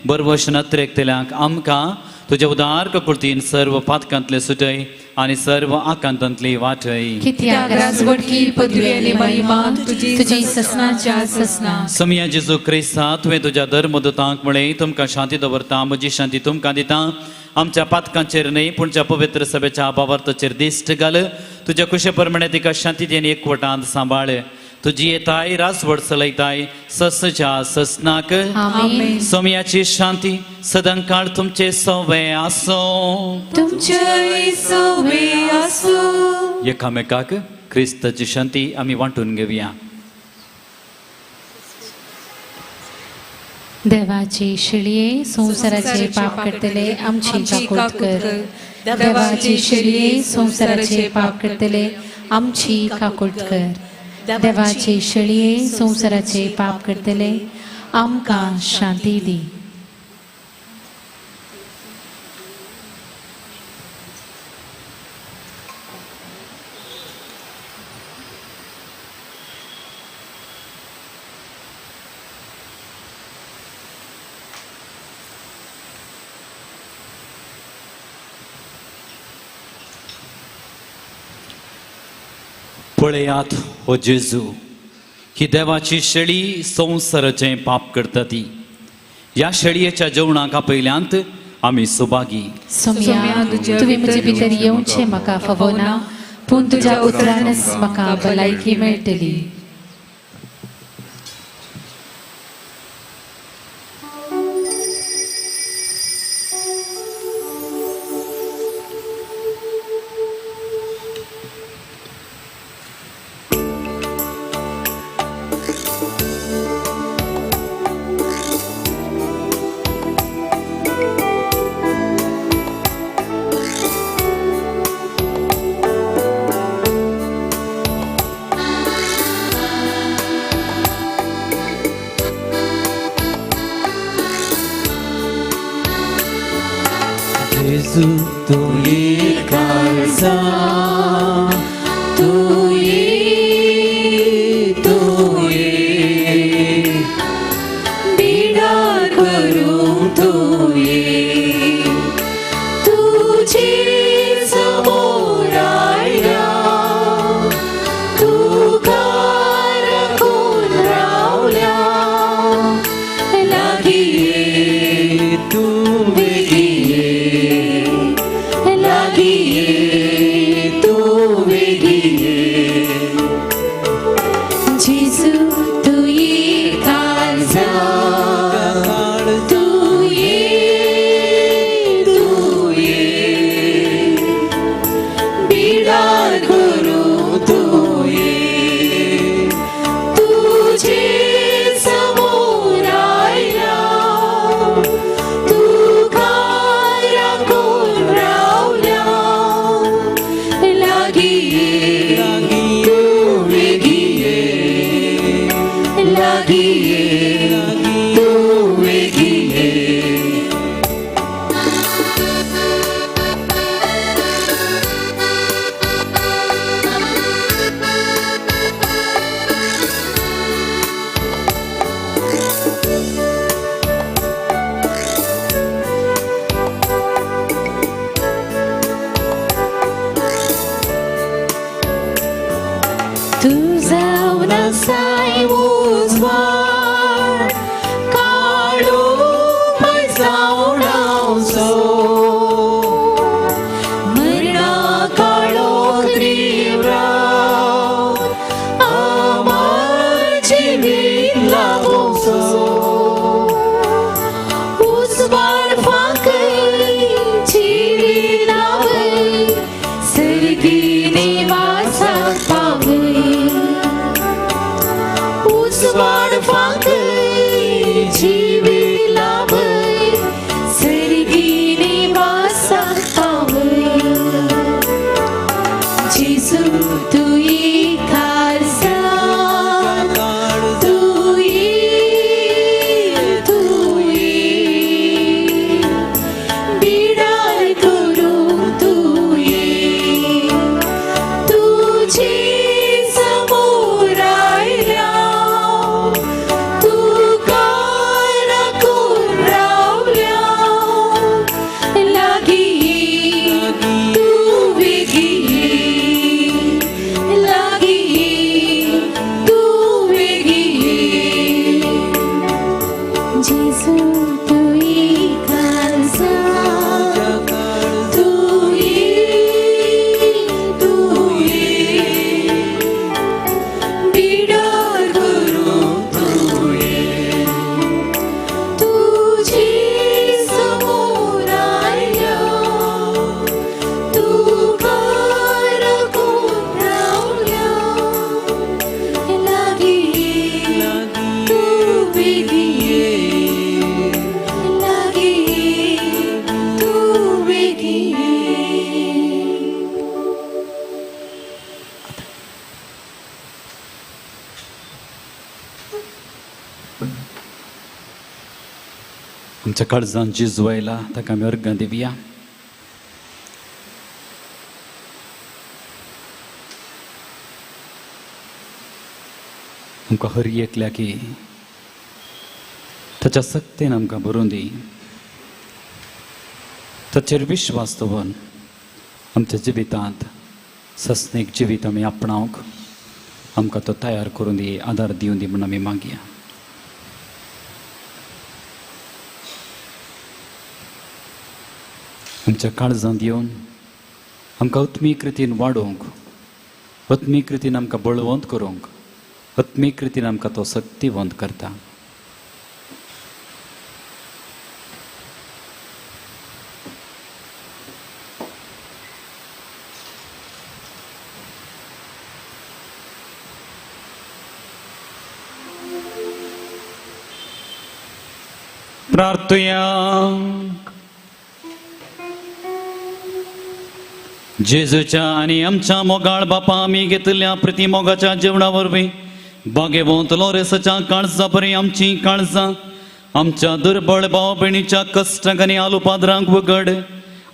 बरवश नत्रेकतल्यांक आमकां तुज्या उदार ककुर्तीन सर्व पातकांतले सुटय आनी सर्व आकांतांतली वाटय. कित्याक राजवटकी पदवी आनी महिमा तुजी ससनाच्या ससना. समया जेजू क्रिस्ता, तुवें तुज्या धर्मदूतांक म्हळें, तुमकां शांती दवरता, म्हजी शांती तुमकां दिता. आमच्या पातकांचेर न्हय पूण ज्या पवित्र सभेच्या बावार्थाचेर दिश्ट घाल. तुज्या कुशे प्रमाणे तिका शांती दी आनी एकवटांत सांबाळ. तुजी येताय राजवट चलयताय ससच्या ससनाक. सोमयाची शांती सदांकाळ तुमचे सवे आसो. तुमचे सवे आसो. एकामेकाक क्रिस्ताची शांती आमी वांटून घेवया. देवाची शिळये संवसाराचे पाप करतले आमची काकूत कर. देवाची शिळये संवसाराचे पाप करतले आमची काकूत कर. देवाची शिळये संवसाराचे पाप करतले आमकां शांती दी. पळयात हो जेजू, ही देवाची शेळी संवसाराचें पाप करता ती. ह्या शेळयेच्या जेवणाक आपयल्यांत आमी सुभागी. सोम्या, तुवें म्हजे भितर येवचें म्हाका फावो ना, पूण तुज्या उतरानच म्हाका भलायकी मेळटली. जेजू तूं ये काळजा, तूं ये, तूं ये, बिडार करूंक तूं ये, तुजे समोर आयल्या, तुका राखून रावल्या, लागीं ये, तूं वेगीं ये, लागीं ये, तूं वेगीं ये. जेजू तूं ये काळजा, तूं ये, तूं ये, बिडार करूं तूं ये, तुजे समोर आयल्या, तुका राखून रावल्या, लागीं ये, तूं वेगीं ये, लागीं ये, तूं वेगीं ये. तूं जावन आसाय उजवाड, काळो जावन हांवचो, मरणा काळोख निवरावन आमार जिवीत लावचो. उजवाड फांकय जिवीत लावय, सर्गी निवासाक पावय. उजवाड फांकय जिवीत लावय, सर्गी निवासाक पावय. जेजू तूं ये काळजा, तूं ये, तूं ये, बिडार करूंक तूं ये, तुजे समोर आयल्या, तुका राखून रावल्या, लागीं ये, तूं वेगीं ये, लागीं ये, तूं वेगीं ये. जेजू तूं ये काळजा, तूं ये, तूं ये, बिडार करूंक तूं ये, तुजे समोर आयल्या, तुका राखून रावल्या, लागीं ये, तूं वेगीं ये, लागीं ये, तूं वेगीं ये. आमच्या काळजान जेजू आयला, ताका आमी अर्गां दिवया. आमकां हर एकल्या की ताच्या सक्तेन आमकां भरून दी. ताचेर विश्वास दवरून आमच्या जिवितांत सस्नीक जिवीत आमी आपणावंक आमकां तो तयार करून दी, आदार दिवन दी म्हूण आमी मागया. आमच्या काळजांत येवन आमकां आत्मीक रितीन वाडोवंक, आत्मीक रितीन आमकां बळवंत करूंक, आत्मीक रितीन आमकां तो शक्तिवंत करता. प्रार्थुया. जेजूच्या आनी आमच्या मोगाळ बापा आमी घेतल्या प्रतिमोगाच्या जेवणा वरवीं बागेवंत लोरेसाच्या काळजा बरी आमची काळजां आमच्या दुर्बळ भाव भयणीच्या कश्टांक आनी आलुपाद्रांक उगड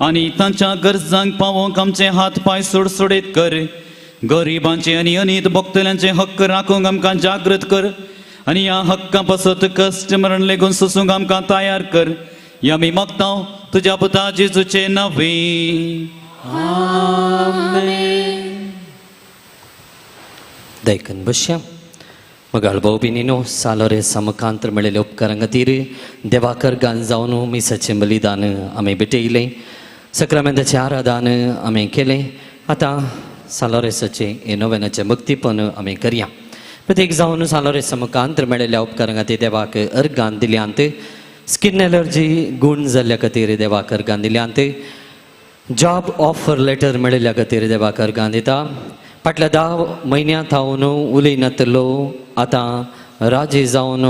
आनी तांच्या गरजांक पावोवंक आमचे हात पांय सुडसुडीत कर. गरिबांचे आनी अनीत भोगतल्यांचे हक्क राखूंक आमकां जागृत कर आनी ह्या हक्का पासत कश्ट मरण लेगून सोसूंक आमकां तयार कर. ह्या आमी मागता तुज्या पुता जेजूचे नांवे. दैकन बश्या मगाळ भाव भयणीनो, सालोरे समकांतर मेळिल्ले उपकारां खातीर देवाकर गान जावन मिसाचें बलिदान आमी भेटयलें, सक्रामेंताचें आराधन आमी केलें. आतां सालोरेसाचें हें नोवेनाचें भक्तीपण आमी करया. प्रत्येक जावन सालोरे समकांतर मेळिल्ल्या उपकारां खातीर देवाक अर्गान दिल्यांत, स्किन एलर्जी गूण जाल्ल्या खातीर देवाक अर्गान दिल्यांत, जॉब ऑफर लेटर मेळिल्ल्या खातीर देवाक अर्गान दिता. फाटल्या 10 म्हयन्यां थावन उलयनातलो आतां राजी जावन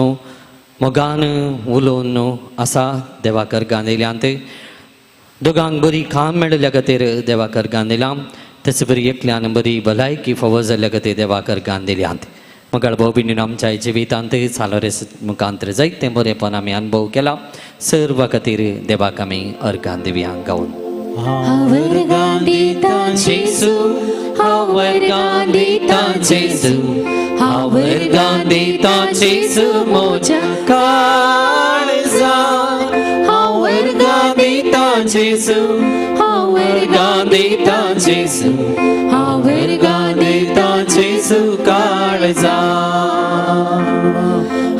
मोगान उलोवन आसा, देवाक अर्गान दिल्यांत. दोगांक बरी काम मेळिल्ल्या खातीर देवाक अर्गान दिलां, तेच बरी एकल्यान बरी भलायकी फावो जाल्ल्या खातीर देवाक अर्गान दिल्यांत. मगाळ भाव भयणीन आमच्या जिवितांत सालोरे मुखांतर जायतें बरेंपण आमी अनुभव केला, सर्व खातीर देवाक आमी अर्गान दिवया गावन. हांव वर्गां दिता जेजू, हांव वर्गां दिता जेजू, हांव वर्गां दिता जेजू म्हज्या काळजा. हांव वर्गां दिता जेजू, हांव वर्गां दिता जेजू, हांव वर्गां दिता जेजू काळजा.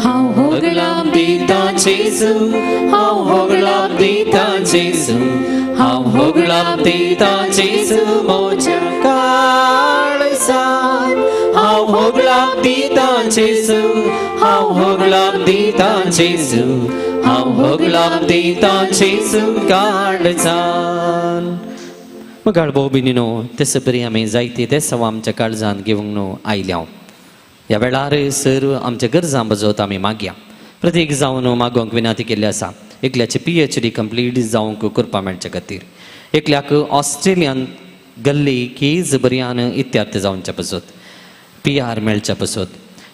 हांव होगडाप दिता जेजू, हांव होगडाप दिता जेजू, हांव होगडाप दिता जेजू म्हज्या काळजा. हांव होगडाप दिता जेजू, हांव होगडाप दिता जेजू, हांव होगडाप दिता जेजू काळजान. मगाळ भाव भयणीनो, तेस परी आमी जायती देसांव आमच्या काळजान घेवंक न्हू आयल्या. ह्या वेळार सर आमच्या गरजां बजोत आमी मागया. प्रत्येक जावन मागोवंक विनंती केल्ली आसा. एकल्याचे PhD complete जावंक करपा मेळचे खातीर, एकल्याक ऑस्ट्रेलियान गल्ली केज बरयान इत्यार्थ जावच्या पासत, PR मेळच्या पासत,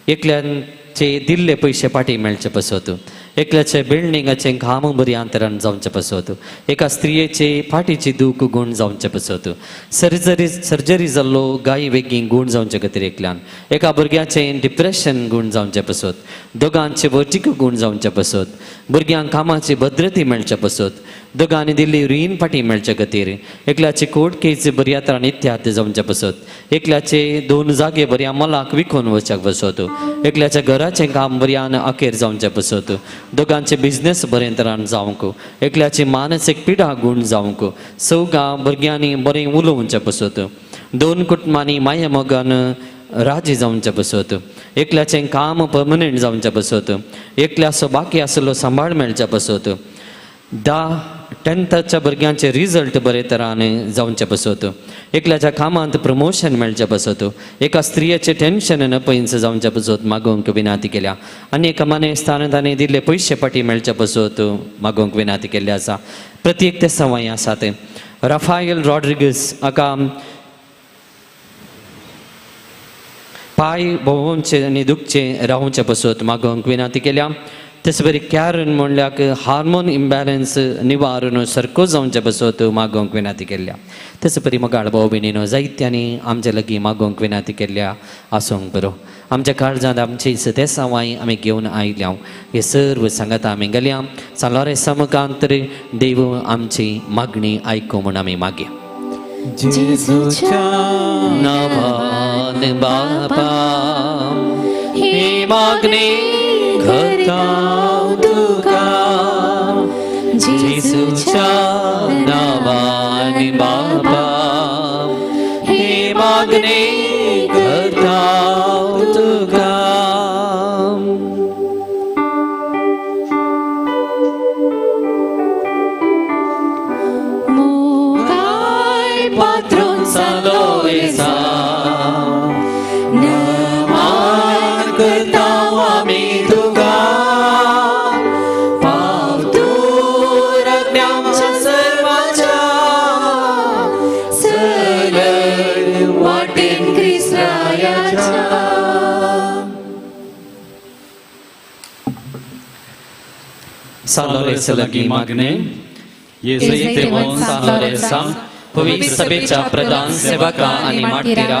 एकल्याचे दिल्ले पयशे फाटीं मेळचे पासत, एकल्याचे बिल्डिंगाचें काम बरी अंतरान जावचे पासत, एका स्त्रियेचे फाटीची दूख गूण जावचे पासत, सर्जरी जाल्लो गाय बेगीन गूण जावचे खातीर एकल्यान, एका भुरग्याचें डिप्रेशन गूण जावचे पासत, दोगांचे वर्टीक गूण जावचे पासत, भुरग्यांक कामाची भद्रती मेळचे पासत, दोगांनी दिल्ली रीण फाटीं मेळचे खातीर, एकल्याचे कोर्ट केस बऱ्या तरान इत्यार्थ जावचे पासत, एकल्याचे 2 जागे बऱ्या मोलाक विकून वचच्याक पासत, एकल्याच्या घराचें काम बऱ्यान अखेर जावचे पासत, दोगांचे बिजनेस बरें तरान जावंक, एकल्याची मानसीक पिडा गूण जावंक, सौगां भुरग्यांनी बरें उलोवचें पासत, 2 कुटुंबांनी माया मोगान राजी जावचें पासत, एकल्याचें काम परमनंट जावचें पासत, एकल्याचो बाकी आसलो सांबाळ मेळच्या पासत, 10th भुरग्यांचे रिजल्ट बरे तरान जावचे पासत, एकल्याच्या कामांत प्रमोशन मेळचे पासत, एका स्त्रियेचें टेन्शन न पयस जावचे पासत मागोवंक विनंती केल्या आनी एका मानेस्तान ताणें दिल्ले पयशे फाटीं मेळचे पासत मागोवंक विनंती केल्ली आसा. प्रत्येक ते सवंय आसा ते राफायल रॉड्रिगस हाका पांय भोंवचे आनी दुखचे रावचे पासत मागोवंक विनंती केल्या. तेच बरी कॅरन म्हणल्यार हार्मोन इम्बॅलन्स निवारून सारको जावचे पासत मागोवंक विनंती केल्या. तेच परी मगाळ भाव भयणीनो, जायत्यांनी आमचे लागीं मागोवंक विनंती केल्ल्या आसूंक बरो. आमच्या काळजांत आमची देसांवाय आमी घेवन आयल्या, हे सर्व सांगाता आमी गेल्या. सालोरे समकांतर देव आमची मागणी आयकूं म्हूण आमी मागया. जेजूच्या नांवान नांवान बापा ही मागणी करता तुका जेजूच्या नांवान बापा ही मागणी करता तुका. मोगाळ पात्रोन सालोरेसा नमान करता आमी तुका पाव तूं रगण्यांच्या सर्वाच्या सरळ वाटेन क्रिस्ताच्या. सालोरेसा लागीं मागणें येजैतेवोन सालोरेसा पवित्र सभेच्या प्रधान सेवका आनी मार्टिरा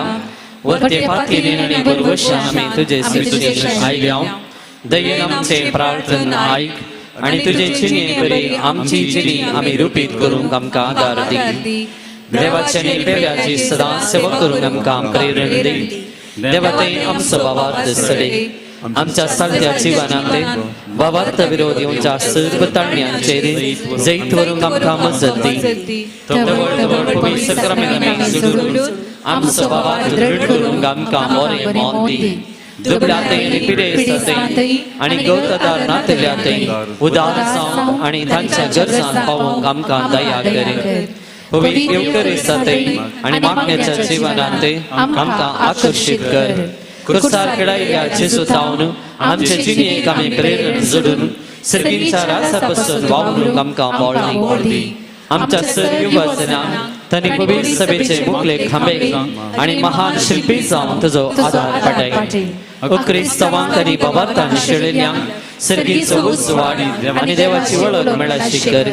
वरते पातीन आनी बरवशान आमी तुजे स्तुतीक आयल्या. दयेन आमचे प्रार्थना आयक आनी तुजे चिनी बरी आमची जिणी आमी रुपीत करूंक आमकां आदार दी. देवाच्या आनी पेल्याची सदां सेवा करूंक आमकां प्रेरण दी. देवा थंय आमचो भावार्थ सडे आमच्या सालत्या जिवनांत भावार्थ विरोध येवच्या सर्व ताळण्यांचेर जैत व्हरूंक आमकां मजत दी. तवळ तवळ पवित्र सक्रामेंत आमी सोडून आमचो भावार्थ दृढ करूंक आमकां बरें मोन दी. दुबळ्यांतय आनी पिडेस्तांतय आनी गवतदार नातल्यांतय उदार जावंक आनी तांच्या गरजांत पावोवंक आमकां दया कर. पवित्र येवकरेस्तांतय आनी मागण्याच्या जिवनांत आमकां आकर्शीत कर. क्रुसार खेळायल्ल्या जेजू जावन आमचे जिणेक आमी प्रेरण जोडून सर्गीच्या रासा पासून वावरूंक आमकां बळ दी. आमच्या सर युवाजनांक तांणी पवित्र सभेचे मुखले खांबे आनी महान शिल्पी जावन तुजो आदार पाटय. ओ क्रिस्तांवांक आनी बाबार्तान शेळिल्ल्यांक सर्गीचो उजवाड आनी देवाची वळख मेळाशी कर.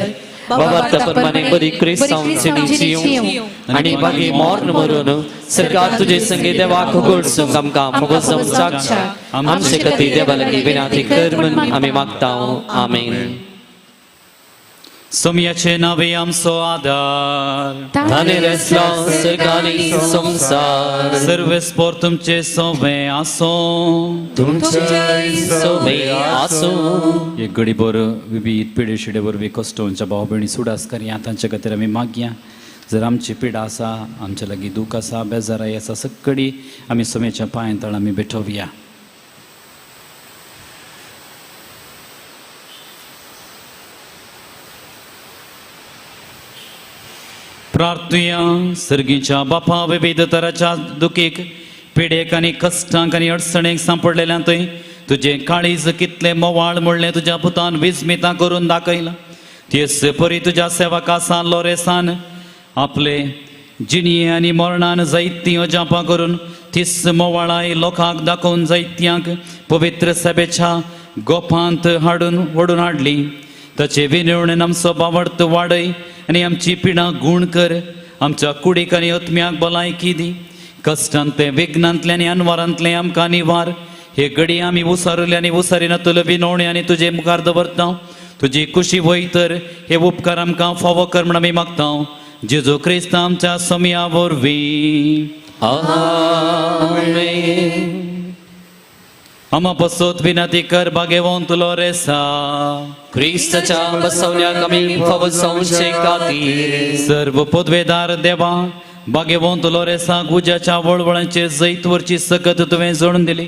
बाबार्ता प्रमाणे बरी क्रिस्तांव जिणी जियूंक आनी बागी मर्ण मरून सरकार तुजे संगे देवाक उगडसूंक आमकां मोगो जावचाक आमचे खातीर देवा लागीं विनंती कर म्हूण आमी मागता. आमेन. सोमयाचे नावे आमचो आदार धानेरेसलो सर्गानी संवसार सर्वेस्पोर तुमचे सोवे आसो तुमचे सोवे आसूं. एक घडीभर विविध पिडे शिडे वरवीं कश्टोंच्या भाव भयणी सुडास करया. तांच्या खातीर आमी मागया. जर आमची पिडा आसा, आमच्या लागीं दूख आसा, बेजाराय आसा, सगळी आमी सोम्याच्या पांयां तळ आमी भेटोवया. प्रार्थुया. सर्गीच्या बापा, विविध तराच्या दुखीक, पिडेक आनी कश्टांक आनी अडचणेक सांपडलेल्या थंय तुजें काळीज कितलें मोवाळ म्हणलें तुज्या पुतान विस्मितां करून दाखयलां. तेच परी तुज्या सेवका सान लोरेसान आपले जिणये आनी मरणान जायतीं अजापां करून तीस मोवाळाय लोकांक दाखोवन जायत्यांक पवित्र सभेच्या गोपांत हाडून ओडून हाडली. ताचे विनवणेन आमचो बावडत वाडय आनी आमची पिडां गूण कर. आमच्या कुडीक आनी आत्म्याक भलायकी दी. कश्टांतलें, विघ्नांतलें आनी अनवारांतलें आमकां निवार. हे घडी आमी उसारुले आनी उसारी नातुले विनवणी आनी तुजे मुखार दवरता. तुजी कुशी वय तर हे उपकार आमकां फावो कर म्हण आमी मागता. जेजू क्रिस्त आमच्या समया वरवीं. आमेन. आमा पसोत विनंती कर भागेवंत लोरेसा. क्रिस्ताच्या बसवल्याक आमी फावो जावचे खातीर सर्व पदवेदार देवा, भागेवंत लोरेसाक उज्याच्या वळवळांचेर जैत वरची सकत तुवें जोडून दिली.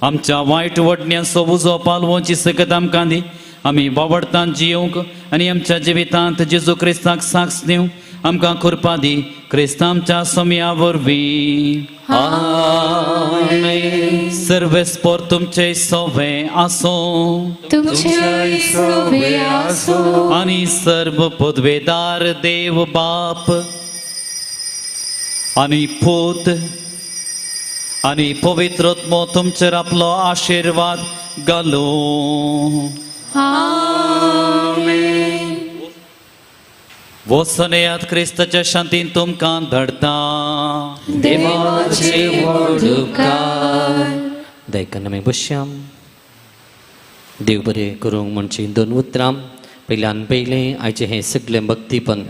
आमच्या वायट वडण्यांचो उजो पालवोची सकत आमकां दी. आमी बावडतान जियोवंक आनी आमच्या जिवितांत जेजू क्रिस्ताक साक्ष दिवंक आमकां कृपा दी. क्रिस्त आमच्या समया वरवीं. आमेन. सर्वेस्पोर तुमचे सोवे आसूं तुमचे सोवे आसूं. आनी सर्व पदवेदार देव बाप आनी पूत आनी पवित्र आत्मो तुमचेर आपलो आशिर्वाद घालूं. आमेन. वसनयात क्रिस्ताच्या शांतीन तुमकां धाडता. देवाचे व्हड उपकार. दयकन आमी बसया. देव बरें करूंक म्हणची दोन उतरां. पयल्यान पयलें आयचें हें सगळें भक्तीपण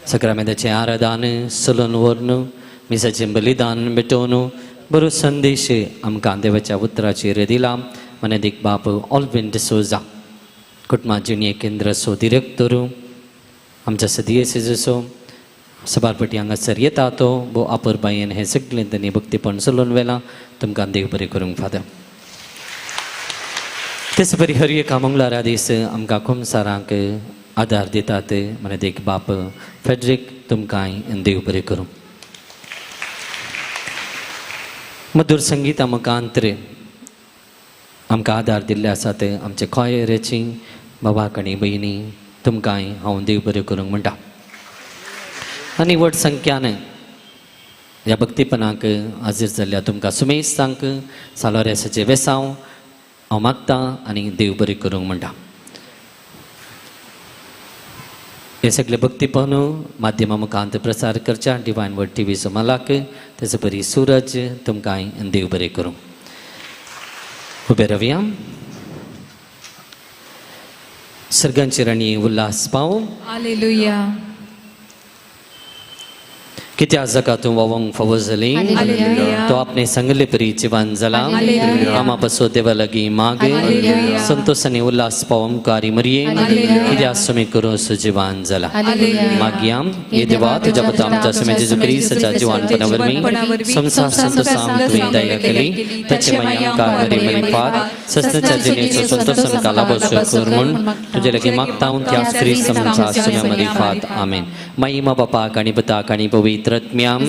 सक्रामेदाचें आराधन सलन व्हरून मिसाचें बलिदान भेटोवन बरो संदेश आमकां देवाच्या उतराचेर दिला. मनेदीक बाप ऑल्विन डिसोजा, कुटुंबा जिणे केंद्राचो दिरेक्टर, आमच्या सदियेचो सभारपटी हांगासर येता तो भोव आपुरबायेन हें सगळें तांणी भक्तीपण चलोवन व्हेलां. तुमकां देव बरें करूंक फादर. तेच परी हर एका मंगळारा दीस आमकां कुमसारांक आदार दितात मनेदीक बाप फेड्रीक, तुमकांय देव बरें करूं. मधुर संगीता मुखांतर आमकां आदार दिल्ले आसात आमचे खोयरेची बाबाक आनी भयणी, तुमकांय हांव देव बरें करूंक म्हणटा. आनी व्हड संख्यान ह्या भक्तीपणाक हाजीर जाल्ल्या तुमकां सुमेस्तांक सालोरेसाचें वेसांव हांव मागता आनी देव बरें करूंक म्हणटा. हे सगळे भक्तीपण माध्यमा मुखांत प्रसार करच्या डिवायन वर्ड टीव्हीचो मालाक तेचे परी सूरज, तुमकांय देव बरें करूं. उबे रावया. सर्गांची राणी उल्हास पाव. हालेलुया. कित्या जगा तूं वावंक फावो जाली, तो आपणे सांगले परी जिवान जाला. आमा बसो देवा लागीं माग, संतोष आनी उल्हास पाव कारी मरये, कित्या सुमी करूं सुजिवान जाला. मागया हे देवा, तुज्या पुता आमच्या सुमे जेजू क्रिस्ताच्या जिवानपणा वरवीं संसार संतोषाम तुवें दया केली, ताचे मागीर आमकां बरी मरी फात सस्नाच्या जिणेचो संतोष आमकां लाभोसो कर म्हूण तुजे लागीं मागता त्या क्रिस्त आमच्या सुम्या मरी फात. आमेन. महिमा बापाक आनी पुताक आनी पवित्र आत्म्याम.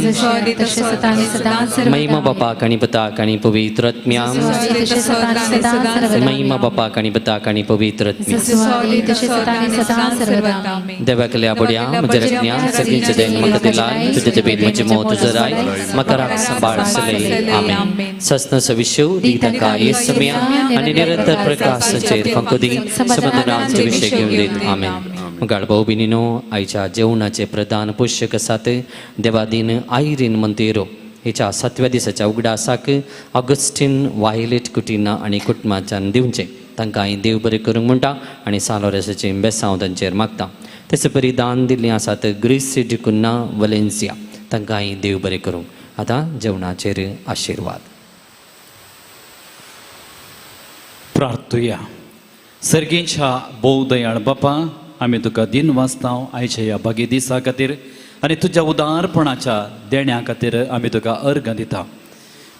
महिमा बापाक आनी पुताक आनी पवित्र आत्म्याम. महिमा बापाक आनी पुताक आनी पवित्र आत्म्याम. देवाकल्या बुड्या म्हज्या रत्न्या सगळींचे देन म्हाका दिलाय, तुजे तेबीन म्हजी मोत जराय, म्हाका राख सांबाळ सलय. आमेन. सस्न सविश्व दी ताका येसम्या आनी निरंतर प्रकाशाचेर फांको दी, समाधानाचे विशय घेवन दीत. आमेन. मुगाळ भाऊ भयणीनो, आयच्या जेवणाचे प्रधान पोशक आसात देवादीन आयरीन मंतेरो हेच्या सातव्या दिसाच्या उगडासाक ऑगस्टीन वायलेट कुटिना आनी कुटुंबाच्यान दिवचें. तांकां हांवें देव बरें करूंक म्हणटा आनी सालोरेसाचें बेसांव तांचेर मागता. तेचे परी दान दिल्लीं आसात ग्रीस डिकुन्ना वलेन्सिया, तांकां हांवें देव बरें करूंक. आतां जेवणाचेर आशिर्वाद. प्रार्थुया. सर्गींच्या भोव दयाळ बापा, आमी तुका दिन वाचता आयच्या ह्या भागी दिसा खातीर आनी तुज्या उदारपणाच्या देण्या खातीर आमी तुका अर्घ दिता.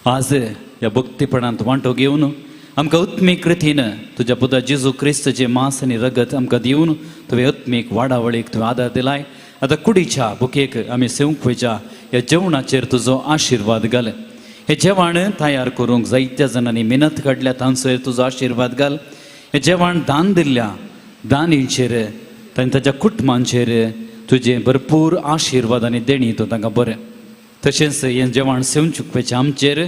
आज ह्या भक्तीपणांत वांटो घेवन आमकां उत्मीक रितीन तुज्या पुता जेजू क्रिस्तचें मांस आनी रगत आमकां दिवन तुवें उत्मीक वाडावळीक तुवें आदार दिलाय. आतां कुडीच्या बुकेक आमी सेवंक वयच्या ह्या जेवणाचेर तुजो आशिर्वाद घाल. हें जेवण तयार करूंक जायत्या जाणांनी मेहनत काडल्या, तांचेर तुजो आशिर्वाद घाल. हें जेवण दान दिल्ल्या दानीचेर तांणी ताच्या कुटुंबांचेर तुजें भरपूर आशिर्वाद आनी देणी तूं तांकां बरें. तशेंच हें जेवण सेवन चुकपाचें आमचेर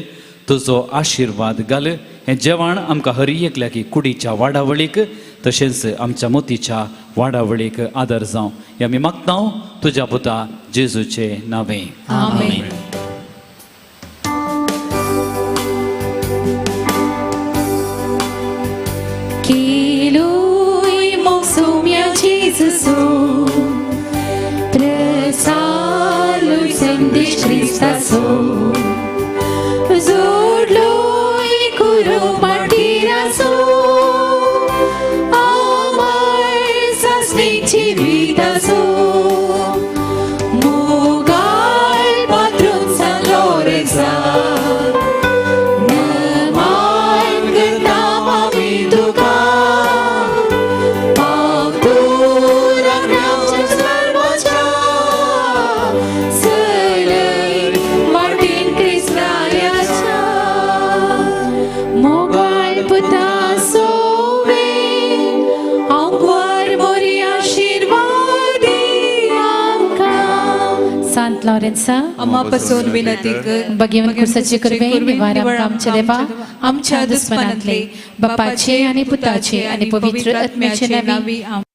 तुजो आशिर्वाद घाल. हें जेवण आमकां हर एकल्याक कुडीच्या वाडावळीक तशेंच आमच्या मोतीच्या वाडावळीक आदार जावं हें आमी मागता तुज्या पुता जेजूचे नांवे. आमेन. केलोय मोसोम्या जेजूसो प्रसारलोय संदेश क्रिस्ताचो, जोडलोय कुरो माटीराचो, अमर सासणीक जिविताचो, मोगाळ पात्रून सान लोरेंसा, नमान करता आमी तुका, पावतूर आमच्या सर्वांच्या, चलय वाटेन क्रिस्ताच्या, मोगाळ पुता सोवे, आंकवार मोरी आशिर्वादी आमकां. सांत लॉरेन्सा, अम्मा पासून विनंती कर. भगवंत कुर्साचे कृपेन निवार आमच्या देवा आमच्या दुस्मनांतले बापाचे आनी पुताचे आनी पवित्र आत्म्याचे नांवी. नावी.